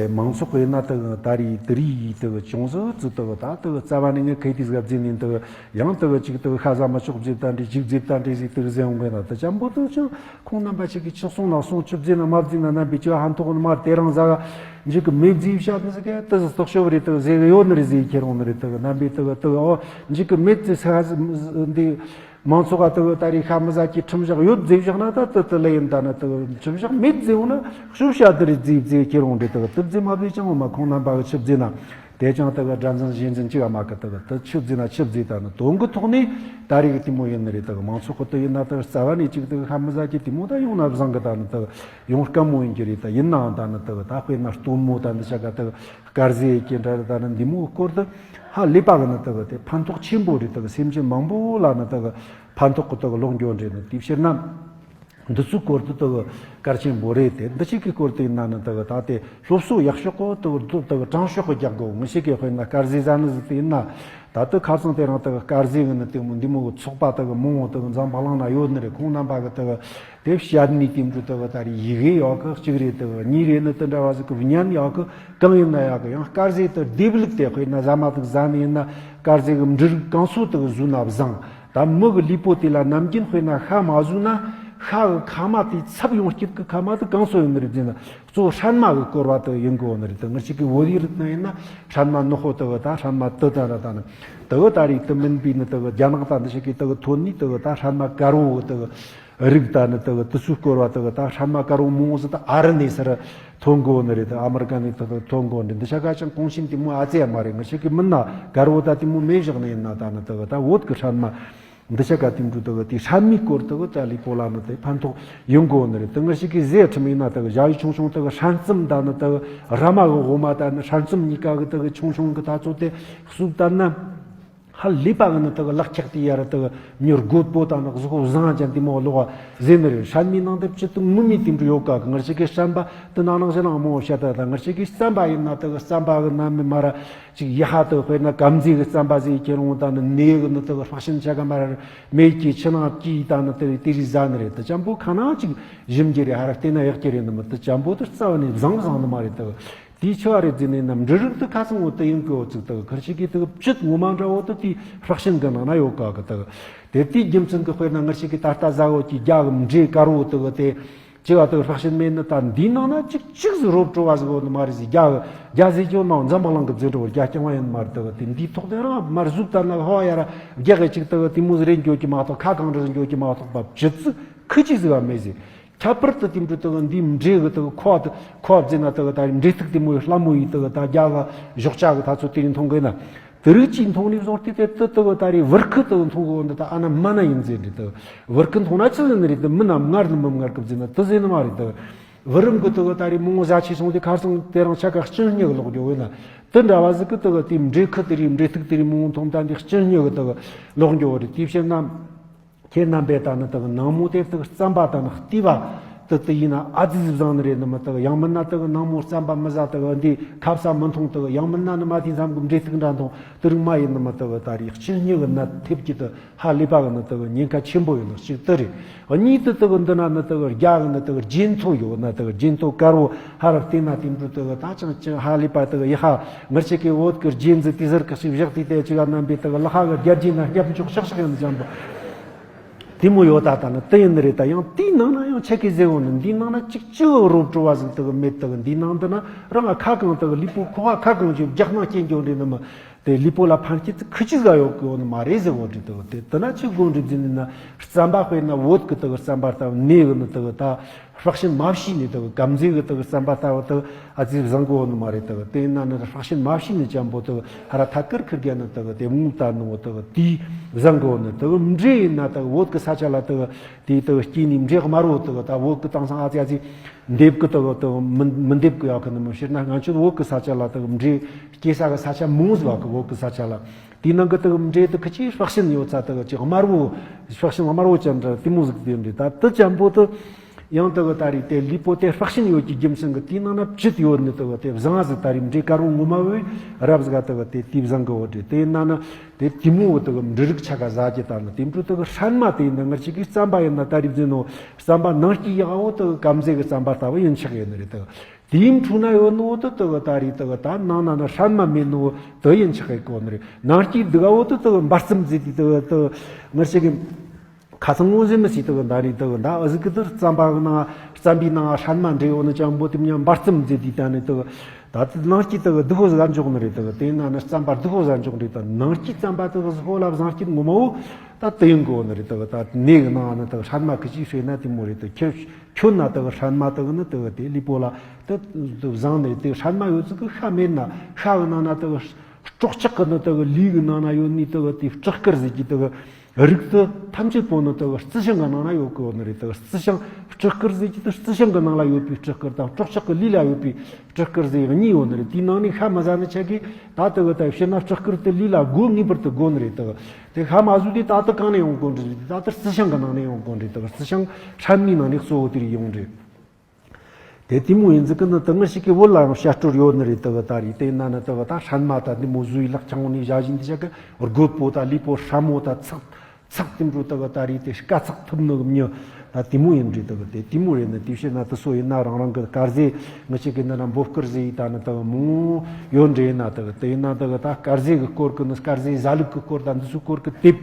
མང་ཚོགས་ཡིན་ན་དག་ད་རེས་དེ་རིགས་ཡིས་དག་ཅུང་ཟད་ཙི་དག་ད་དག་རྩ་བ་ནས་ངས་ཁའི་དུས་སྐབས་ཟིན་ནས་དག་ཡང་དག་ཅིག་དག་ཤ་ཟ་མ་ཆོག་ཟེར་ད་འདྲི་ཅིག་ཟེར་ད་འདྲི་ཟིག་དག་ཟེར་འོང་གི་ན། ད་ཅམ་པོ་དག་ཅང་ཁོང་རྣམ་པ་ཞིག་གིས་ཆི་གསུང་ན་གསུང་། ཆི་བཟླས་ན་མ་བཟླས་ན་རྣམ་པའི་ཆི་ཧན་ཐོག་ནི་མར་དེ་རང་ཟ་ག་ འཇིག་གི་མེད་ཟེར་བཤད་དེ་ཟེར་གི་དེ་ཟེར་སྟོག་ཤོབ་རེད། དེ་ཟེར་གི་ཡོད་ནི་རེད་ཟེར་ཁྱེར་འོང་ནི་རེད། དེ་རྣམ་པའི་དེ་དེ་ཨོ་འཇིག་གི་མེད་ཟེར་ས་འདི་མང་ཚོགས་ག་དེ་ད་རེས་ཤ་མི་ཟ་གི་ཁྲིམས་བཞག་ཡོད་ཟེར་བཞག་ན་ད་དེ་དེ་ལ་ཡིན། ད་ནི་དེ་ཁྲིམས་བཞག་མེད་ཟེར་འོང་ན་ཤོབ་བཤད་དེ་རེད་ཟེར་ཟེར་ཁྱེར་འོང་རེད། དེ་དེ་ཟེར་མ་བཟོས་ཀྱང་འོ་མ་ཁོང་རྣམ་པ་གི་ཆི་ཟེར་ན། དེ་ཀྱང་དེ་གི་སྒྲ་འཛིན་གཞས་འཛིན་གཅིག་ཨ་མ་གི་དེ་གི་དེ་ཆི་ཟེར་ན་ཆི་ཟེར། ད་ནི་དོན་གི་ཐོག་ནས་ད་རེས་གི་དེ་མོ་ཡིན་ནི་རེད། དེ་གི་མང་ཚོགས་གི་དེ་ཡིན་ན་དེ་གི་རྩ་བ་ནས་གཅིག་དེ་གི་ཤ་མི་ཟ་གི་དེ་མོ་ད་ཡོང་ན་བཟང་གི། ད་ནི་དེ་གི་ཡོང་དཀའ་མོ་ཡིན་གྱི་རེད། ད་ཡིན་ནའང་ད་ནི་དེ་གི་ད་དཔེར་ན་སྟོན་མོ་ད་ནི་ཆ་ག་དེ་གི་དཀར་ཟས་ཀྱི་འདྲ་ད་ནི་འདི་མོ་སྐོར་དུ་ཧ་ལས་པ་གི་ནི་དེ་གི་དེ་ཕན་ཐོགས་ཆེན་པོ་རེད། དེ་གི་སེམས་ཅན་མང་པོ་ལ་ནི་དེ་གི་ཕན་ཐོགས་གི་དེ་གི་ལོག་འགྱོ་འདྲེ་ནི་དེ་ཕྱིར་ན། འདི་ཚོའི་སྐོར་དུ་དེ་གི་གལ་ཆེན་པོ་རེད། དེ་འདི་ཞིག་གི་སྐོར་དུ་ཡིན་ན་ནི་དེ་གི་ད་དེ་སློབ་གསོ་ཡག་ཤོས་གོ་དེ་གི་དེ་གི་དྲང་ཤོས་གི་རྒྱག་དགོས། ངི་ཞིག་གི་དཔེར་ན་དཀར་ཟས་ཟ་ནི་ཟིག་དེ་ཡིན་ན། ད་དེ་ཁ་སང་དེ་རིང་དེ་གི་དཀར་ཟས་གི་ནི་དེ་མོ་འདི་མོ་གི་ཚོགས་པ་དེ་གི་མང་བོ་དེ་གི་འཛམ་བུ་གླིང་ན་ཡོད་ནི་རེད། ཁོང་རྣམ་པ་གི་དེ་གི་དེ་བཤད་ནི་དེ་འདྲ་དེ་གི་ད་རེས་ཡི་གེ་ཡག་གི་གཅིག་རེད། དེ་གི་གཉིས་རེད་ནི་དེ་འདྲ་བ་ཟིག་གི་བརྙན་ཡག་གི་གང་ཡིན་ན་ཡག་གི། ཡང་དཀར་ཟས་དེ་ལྡེབས་ལུགས་དེ་དཔེར་ན་ཟ་མ་དེ་གི་ཟ་ནི་ཡིན་ན་དཀར་ཟས་གི་འབྲུ་རིགས་གང་ཚོ་དེ་གི་ཟོས་ན་བཟང་། ད་མི་གི་ལུས་པོ་དེ་ལ་ནམ་རྒྱུན་དཔེར་ན་ཤ་མ་ཟོས་ན་ཤ་གི་ཁ་མ་དེ་ཚབ་ཡོང་རྒྱུ་གི་ཁ་མ་དེ་གང་སོ་ཡོང་ནི་རེད་ཟེར་ན། གཙོ་བོ་སྲན་མ་གི་སྐོར་བ་དེ་ཡིན་དགོས་ནི་རེད། དེ་ང་ཅིག་གི་བོད་ཡིག་རིག་ན་ཡིན་ན་སྲན་མ་ནག་པོ་དེ་གི་ད་སྲན་མ་དེ་ད་ད་ད་ནི་དེ་གི་ད་རེད། དེ་མིན་པའི་ནི་དེ་གི་རྒྱ་ནག་ད་འདི་ཞིག་གི་དེ་གི་ཐོན་ནི་དེ་གི་ད་སྲན་མ་དཀར་བོ་གི་དེ་གི་རིགས་ད་ནི་དེ་གི་དེ་ཚོའི་སྐོར་བ་དེ་གི་ད་སྲན་མ་དཀར་བོ་མང་བོ་ཟིག་ད་ཨ་རི་ནས་སར་ཐོན་དགོས་ནི་རེད། ད་ཨ་མི་རི་ཀ་ནས་དེ་གི་ཐོན་དགོས་ནི་རེད། འདི་ཤ་ཁ་ཅང་གོང་ཆེན་དེ་མོ་ཨ་ཙི་ཡ་མ་རེད། ང་ཅིག་གི་མིན་ན་དཀར་བོ་ད་དེ་མོ་མེད་བཞག་ནི་ཡིན་ན། ད་ནི་དེ་གི་ད་བོད་གི་སྲན་མ་འདི་ཤ་ཁ་དེ་འདྲ་དེ་གི་དེ་སྲན་མའི་སྐོར་དེ་གི་ད་ལུས་པོ་ལ་ནི་དེ་ཕན་ཐོགས་ཡོང་དགོས་ནི་རེད། དེ་ང་ཅིག་གི་ཟས་ཁྲིམས་ཡིན་ན་དེ་གི་ཞ་ཡི་ཆུང་ཆུང་དེ་གི་སྲན་ཙམ་ད་ནི་དེ་གི་ར་མ་གི་འོ་མ་ད་ནི་སྲན་ཙམ་གཉིས་ཀ་གི་དེ་གི་ཆུང་ཆུང་གི་ད་ཚོ་དེ་གསུབ་ད་ན། ཧ་ལས་པ་གི་ནི་དེ་གི་ལག་ཁྱག་དེ་ཡར་དེ་གི་མྱུར་རྒོད་པོ་དང་ནི་གཟུགས་པོ་བཟང་ཅན་དེ་མོ་ལོག་ཟེར་ནི་རེད། སྲན་མའི་ནང་དེ་བཅུད་དེ་ངོ་མའི་དེ་འདྲ་ཡོད་ག་གི། ང་ཅིག་གི་སྲན་པ་དེ་ནང་ནང་ཞེ་ནང་མོ་བཤད་ད། ད་ང་ཅིག་གི་རྩམ་པ་ཡིན་ན་དེ་གི་རྩམ་པ་གི་ནང་མི་མ་ར་ཅིག་ཡ་ཧ་དེ་དཔེར་ན་དཀར་མཛེས་གི་རྩམ་པ་ཟེར་ཁྱེར་འོང་ད་ནི་ནས་གི་ནི་དེ་གི་ཧྲག་ཤིན་ཆ་ག་མ་ར་མེད་ཀྱི་ཕྱི་ནང་སྐྱིད་ད་ནི་དེ་དེ་རིགས་ཟ་ནི་རེད། དེ་ཅམ་པོ་ཁ་ནང་ཅིག་ཞིམ་གྱི་རེད། ཧ་ར་བལྟས་ན་ཡག་གི་རེད། ནི་མི་དེ་ཅམ་པོ་དེ་རྩ་བ་ནས་བཟང་བཟང་ནི་མ་རེད། དེ་གི་དེའི་ཆེ་བ་རེད་ཟེར་ནས་ནམ་འབྲུ་རིགས་དེ་ཁ་སང་འོ་དེ་ཡིན་གི་འོ་ཙིག་དེ་གི་ཁར་ཞིག་གི་དེ་གི་བཅུད་ངོ་མ་འདྲ་འོ་དེ་དེ་ཧྲག་ཤིན་གི་ནང་ན་ཡོད་ག་གི། དེ་གི་དེ་དེའི་རྒྱུ་མཚན་གི་དཔེར་ན་ང་ཅིག་གི་ད་ལྟ་ཟ་འོ་ཀྱི་རྒྱ་གི་འབྲས་དཀར་བོ་དེ་གི་དེ་ཅི་བ་དེ་གི་ཧྲག་ཤིན་མེད་ནི། ད་འདིའི་ནང་ན་ཅིག་ཅིག་ཟིག་རོབ་བྲོ་བ་ཟིག་འོ་ནི་མ་རེད་ཟིག་རྒྱ་གི་རྒྱ་ཟེར་རྒྱུ་ནང་འཛམ་བུ་གླིང་གི་རྫས་འགྲོ་བར་རྒྱ་རྐྱང་བ་ཡིན་མ་རེད། དེ་གི་དེ་འདིའི་ཐོག་དེ་རང་མར་ཟུག་ལྟར་ན་ཧ་ཡ་ར་རྒྱ་གི་ཅིག་དེ་གི་དེ་མོ་ཟིག་རེད་འགྱོ་གི་མ་གཏོགས། ཁ་གང་འདྲ་ཟིག་འགྱོ་གི་མ་གཏོགས་པ་བཅུད་ཟིག་ཁི་ཅིག་ཟིག་ག་མེད་ཟིག་ཁྱད་པར་དུ་དེ་འདྲ་དེ་གི་འདིའི་འབྲས་གི་དེ་གི་ཁོ་དེ་ཁོ་བ་བརྩིས་ན་དེ་གི་ད་རེས་འབྲས་ཐུག་དེ་མོ་ཡི་ལྷ་མོ་ཡི་དེ་གི་ད་རྒྱ་གི་ཞོགས་ཇ་གི་ད་ཚོ་དེ་རིང་མཐོང་གི་ན། དེ་རིགས་ཀྱིས་མཐོང་ནས་བཟུང་སྟེ་དེ་དེ་གི་ད་རེས་བུར་ཁུ་དེ་གི་མཐོང་གི་འོ་འདི་ད་ཨ་ན་མ་ན་ཡིན་ཟེར་འདྲ། དེ་གི་བུར་ཁུ་མཐོང་ན་ཅི་ཟེར་ནི་རེད། དེ་མིན་ན་མངར་ནི་མི་མངར་གི་བརྩིས་ན་དེ་ཟེར་ནི་མ་རེད། དེ་གི་བུ་རམ་གི་དེ་གི་ད་རེས་མོ་ཟ་ཆེ་སོང་དེ་ཁ་སང་དེ་རིང་ཆ་ག་གཅིན་སྙི་གི་ལོག་འགྱོ་བས་ན། དེ་འདྲ་བ་ཟིག་གི་དེ་གི་དེ་འབྲས་ཁུ་དེ་རེད། འབྲས་ཐུག་དེ་རེད། མོ་མཐོང་ད་འདི་གཅིན་སྙི་གི་དེ་གི་ལོག་འགྱོ་བ་རེད། དེའི་ཕྱིར་ན། ཁྱེད་རྣམ་པས་ད་ནི་དེ་གི་ནང་མོ་དེ་དེ་གི་རྩམ་པ་ད་ནི་བལྟས་པ་དེ་དེ་ཡིན་ན་ཨ་ཙི་ཟིག་བཟང་ནི་རེད། ནི་མི་དེ་གི་ཡང་མིན་ན་དེ་གི་ནང་མོ་རྩམ་པ་མི་ཟ། དེ་གི་འདི་ཁ་ཟས་མི་འཐུང་། དེ་གི་ཡང་མིན་ན་ནི་མ་དེ་མཚམས་གི་འབྲས་ཐུག་འདྲ་འཐུང་། དེ་རིགས་མ་ཡིན་ནི་མི་དེ་གི་ད་རེས་གཅིན་སྙི་གི་ནད་ཐེབས་ཀྱི་དེ་ཧ་ལས་པ་གི་ནི་དེ་གི་ཉེན་ཁ་ཆེན་པོ་ཡོད་ནི་གཅིག་དེ་རེད། གཉིས་དེ་དེ་གི་འདི་ན་ནི་དེ་གི་རྒྱ་གི་ནི་དེ་གི་རྗེན་ཐོ་ཡོད་ན། དེ་གི་རྗེན་ཐོ་དཀར་བོ་ཧ་ར་བལྟས་ན་དེ་འདྲ་དེ་གི་ད་ཅང་ཅང་ཧ་ལས་པ་དེ་གི་ཡི་ཧ་ངར་ཆེ་གི་བོད་གི་རྗེན་ཟིག་དེ་ཟེར་གི་ཞིག་བཞག་དེ་དེ་ཅི་ག་རྣམ་པའི་དེ་གི་ལ་ཧ་གི་རྒྱ་རྗེན་ན་རྒྱབ་འཇོག་ཤག་ཤག་ཡིན་ནི་ཅང་པོ། དེ་མོ་ཡོད་ད། ད་ནི་དེ་ཡིན་ནི་རེད། ད་ཡང་དེའི་ནང་ན་ཡང་ཆེ་གི་ཟེར་འོང་ནི། འདིའི་ནང་ན་ཅིག་ཅི་རོབ་བྲོ་བ་ཟིག་དེ་གི་མེད། དེ་གི་འདིའི་ནང་དུ་ན་རང་ང་ཁ་གང་དེ་གི་ལུས་པོ་ཁོ་ཧ་ཁ་གང་ཅིག་རྒྱག་ནང་སྐྱེ་འགྱོ་འདྲེ་ནི་མི། དེ་ལུས་པོ་ལ་ཕན་སྐྱེད་ཚིག་ཁི་ཅི་ཟ་ཡོད་གི་ཡོད་ནི་མ་རེད་ཟེར་གོ་འདྲི། དེ་དེ་དེ་ན་ཅི་དགོས་འདྲི་ཟེར་ནི་ན། རྩམ་པ་དཔེར་ན་བོད་གི་དེ་གི་རྩམ་པ་ལྟ་བུ་ནས་གི་ནི་དེ་གི་ད་ཧྲག་ཤིན་མ་བྱིན་ནི་དེ་གི་དཀར་མཛེས་གི་དེ་གི་རྩམ་པ་ལྟ་བུ་དེ་ཨ་ཙི་བཟང་གི་ཡོད་ནི་མ་རེད། དེ་གི་དེ་ན་ནི་ཧྲག་ཤིན་མ་བྱིན་ནི་ཅམ་པོ་དེ་གི་ཧ་ར་ཐད་ཀར་ཁིར་ག་ནི་དེ་གི་དེ་མོ་ལྟ་ནི་བོ་དེ་གི་དེ་བཟང་གི་ཡོད་ནི། དེ་གི་འབྲས་ཡིན་ན་དེ་གི་བོད་གི་ས་ཆ་ལ་དེ་གི་དེ་དེ་གི་སྐྱེས་ནི་འབྲས་དམར་བོ་དེ་གི་ད་བོད་གི་དེང་སང་ཨ་ཙི་ཨ་ཙི་འདེབས་གི་དེ་གི་དེ་གི་མི་མི་འདེབས་གི་ཡོད་གི་ནི་མི། ཕྱིར་ན་ང་ཚོ་བོད་གི་ས་ཆ་ལ་དེ་གི་འབྲས་སྐྱེ་ས་གི་ས་ཆ་མང་ཟིག་བ་གི་བོད་གི་ས་ཆ་ལ། དེའི་ནང་གི་དེ་གི་འབྲས་དེ་ཁི་ཅིག་ཧྲག་ཤིན་ཡོད་ཚ་དེ་གི་ཅིག་དམར་བོ། ཧྲག་ཤིན་དམར་བོ་ཅན་འདྲ་དེ་མོ་ཟིག་དེ་འདྲ། ད་དེ་ཅམ་པོ་དེ་ཡང་དེ་གི་ད་རེས་དེ་ལུས་པོ་དེ་ཧྲག་ཤིན་ཡོད་ཀྱི་རྒྱུ་མཚན་གི་དེའི་ནང་ན་བཅུད་ཡོད་ནི་དེ་གི་དེ་བཟང་ཟིག་ད་རེས་འབྲས་དཀར་བོ་ངོ་མ་བོའི་རབ་ཟིག་ག་དེ་གི་དེ་དེ་བཟང་གི་བོ་འདྲ། དེ་ཡིན་ན་ནི་དེ་དེ་མོ་བོ་དེ་གི་འབྲུ་རིགས་ཆ་ག་ཟ་རྒྱུ་ད་ནི་དེ་འབྲུ་དེ་གི་སྲན་མ་དེ་ཡིན་ན་ང་ཅིག་གི་རྩམ་པ་ཡིན་ན་ད་རེས་ཟེར་ནོ། རྩམ་པ་ནང་སྐྱི་ཡག་བོ་དེ་གི་དཀར་མཛེས་གི་རྩམ་པ་ལྟ་བུ་ཡིན་ཆོག་ཡོད་ནི་རེད། དེ་གི་དེའི་འཕྲོ་ན་ཡོད་ནོ་དེ་དེ་གི་ད་རེས་དེ་གི་ད་ནང་ན་ནི་སྲན་མ་མེད་ནོ་དེ་ཡིན་ཆོག་གི་གོ་ནི་རེད། ནང་སྐྱི་འདུག་བོ་དེ་དེ་གི་འབར་རྩམ་ཟེར་དེ་དེ་གི་དེ་ང་ཅིག་གི་ཁ་ ཁ་སང་ངོ་ཟེར་མི་སྲིད་དག་ད་རེད་དག་ད་ཨ་ཟིག་གི་དག་རྩམ་པ་གི་ནང་རྩམ་པའི་ནང་སྲན་མ་འདྲེས་ཡོད་ནི་ཅང་པོ་དེ་མཉམ་འབར་རྩམ་མཛད་དུས་ད་ནི་དག་ད་དེ་ནང་སྐྱིད་དག་སྡུག་པོ་ཟིག་འཇོག་ནི་རེད་དག་དེ་ན་ནི་རྩམ་པ་སྡུག་པོ་ཟིག་འཇོག་རེད་དག་ནང་སྐྱིད་རྩམ་པ་དག་ཟིག་ཧོ་ལབ་བཟང་སྐྱིད་ངོ་མ་བོ་ད་དེ་ཡིན་གོ་ནི་རེད་དག་ད་ནས་གི་ནང་ནི་དག་སྲན་མ་གི་ཅིག་བསྲེས་ན་དེ་མོ་རེད་དག་ཁྱོད་ཁྱོད་ན་དག་སྲན་མ་དག་ནི་དག་དེ་ལུས་པོ་ལ་དག་བཟང་ནི་རེད་དག་སྲན་མ་ཡོད་ཚུལ་གི་ཤ་མེད་ན་ཤ་གི་ནང་ན་དག་སྲོག་ཆགས་གི་ནི་དག་ལུས་གི་ནང་ན་ཡོད་ནི་དག་དེ་སྲོག་དཀར་ཟིག་གི་དག་རིགས་དེ་ཐམས་ཅད་པོ་ནི་དག་རྩི་ཤིང་གི་ནང་ན་ཡོད་གི་ཡོད་ནི་རེད། དག་རྩི་ཤིང་སྤྲི་དཀར་ཟེར་གྱི་དེ་རྩི་ཤིང་གི་ནང་ལ་ཡོད་པའི་སྤྲི་དཀར་དང་སྲོག་ཆགས་ཀྱི་ལུས་ལ་ཡོད་པའི་སྤྲི་དཀར་ཟེར་གཉིས་ཡོད་ནི་རེད། དེའི་ནང་ནས་ཤ་མི་ཟ་ནི་ཆ་གིས་ད་དེ་གི་ད་ཕྱིར་ན་སྤྲི་དཀར་དེ་ལུས་ལ་དགོས་ངེས་པར་དུ་དགོས་ནི་རེད། དག་དེ་ཤ་མ་ཟོས་དུས་ད་དེ་གང་ནས་ཡོང་དགོས་ནི་རེད། ད་དེ་རྩི་ཤིང་གི་ནང་ནས་ཡོང་དགོས་ནི་རེད། དག་རྩི་ཤིང་སྲན་མའི་ནང་ནས་གཙོ་བོ་དེ་རིགས་ཡོང་ནི་རེད། དེ་དེ་མོ་ཡིན་ཟིག་གི་ནི་དེ་ངི་ཞིག་གི་བོད་ལ་ཡང་བཤད་སྲོལ་ཡོད་ནི་རེད། དེ་གི་ད་རེད། དེ་ན་ནི་དེ་གི་ད་སྲན་མ་ད་འདི་མོ་བཟོས་ལག་ཆང་ནས་བཞག་བཞིན་དུ་ཞག་གི་རྒོད་པོ་ད་ལུས་པོ་སྲན་མོ་ད་ཚགས་ཚགས་དེ་འགྲོ་དེ་གི་ད་རེད། དེ་དཀའ་ཚེགས་ཐུབ་ནི་གི་མྱི་ད་དེ་མོ་ཡིན་རེད། དེ་གི་དེ་དེ་མོ་རེད་ནི་དེ་བཤད་ན་དེ་སོ་ཡིན་ན་རང་རང་གི་དཀར་ཟས་ངི་ཞིག་གི་འདི་ན་འབོ་དཀར་ཟས་ཡིན་ད་ནི་དེ་གི་མོ་ཡོད་འདྲེ་ཡིན་ན་དེ་གི་དེ་ཡིན་ན་དེ་གི་ད་དཀར་ཟས་གི་སྐོར་གི་ནི་དཀར་ཟས་ཟ་ལུགས་གི་སྐོར་ད་འདི་ཚོའི་སྐོར་གི་དེབ།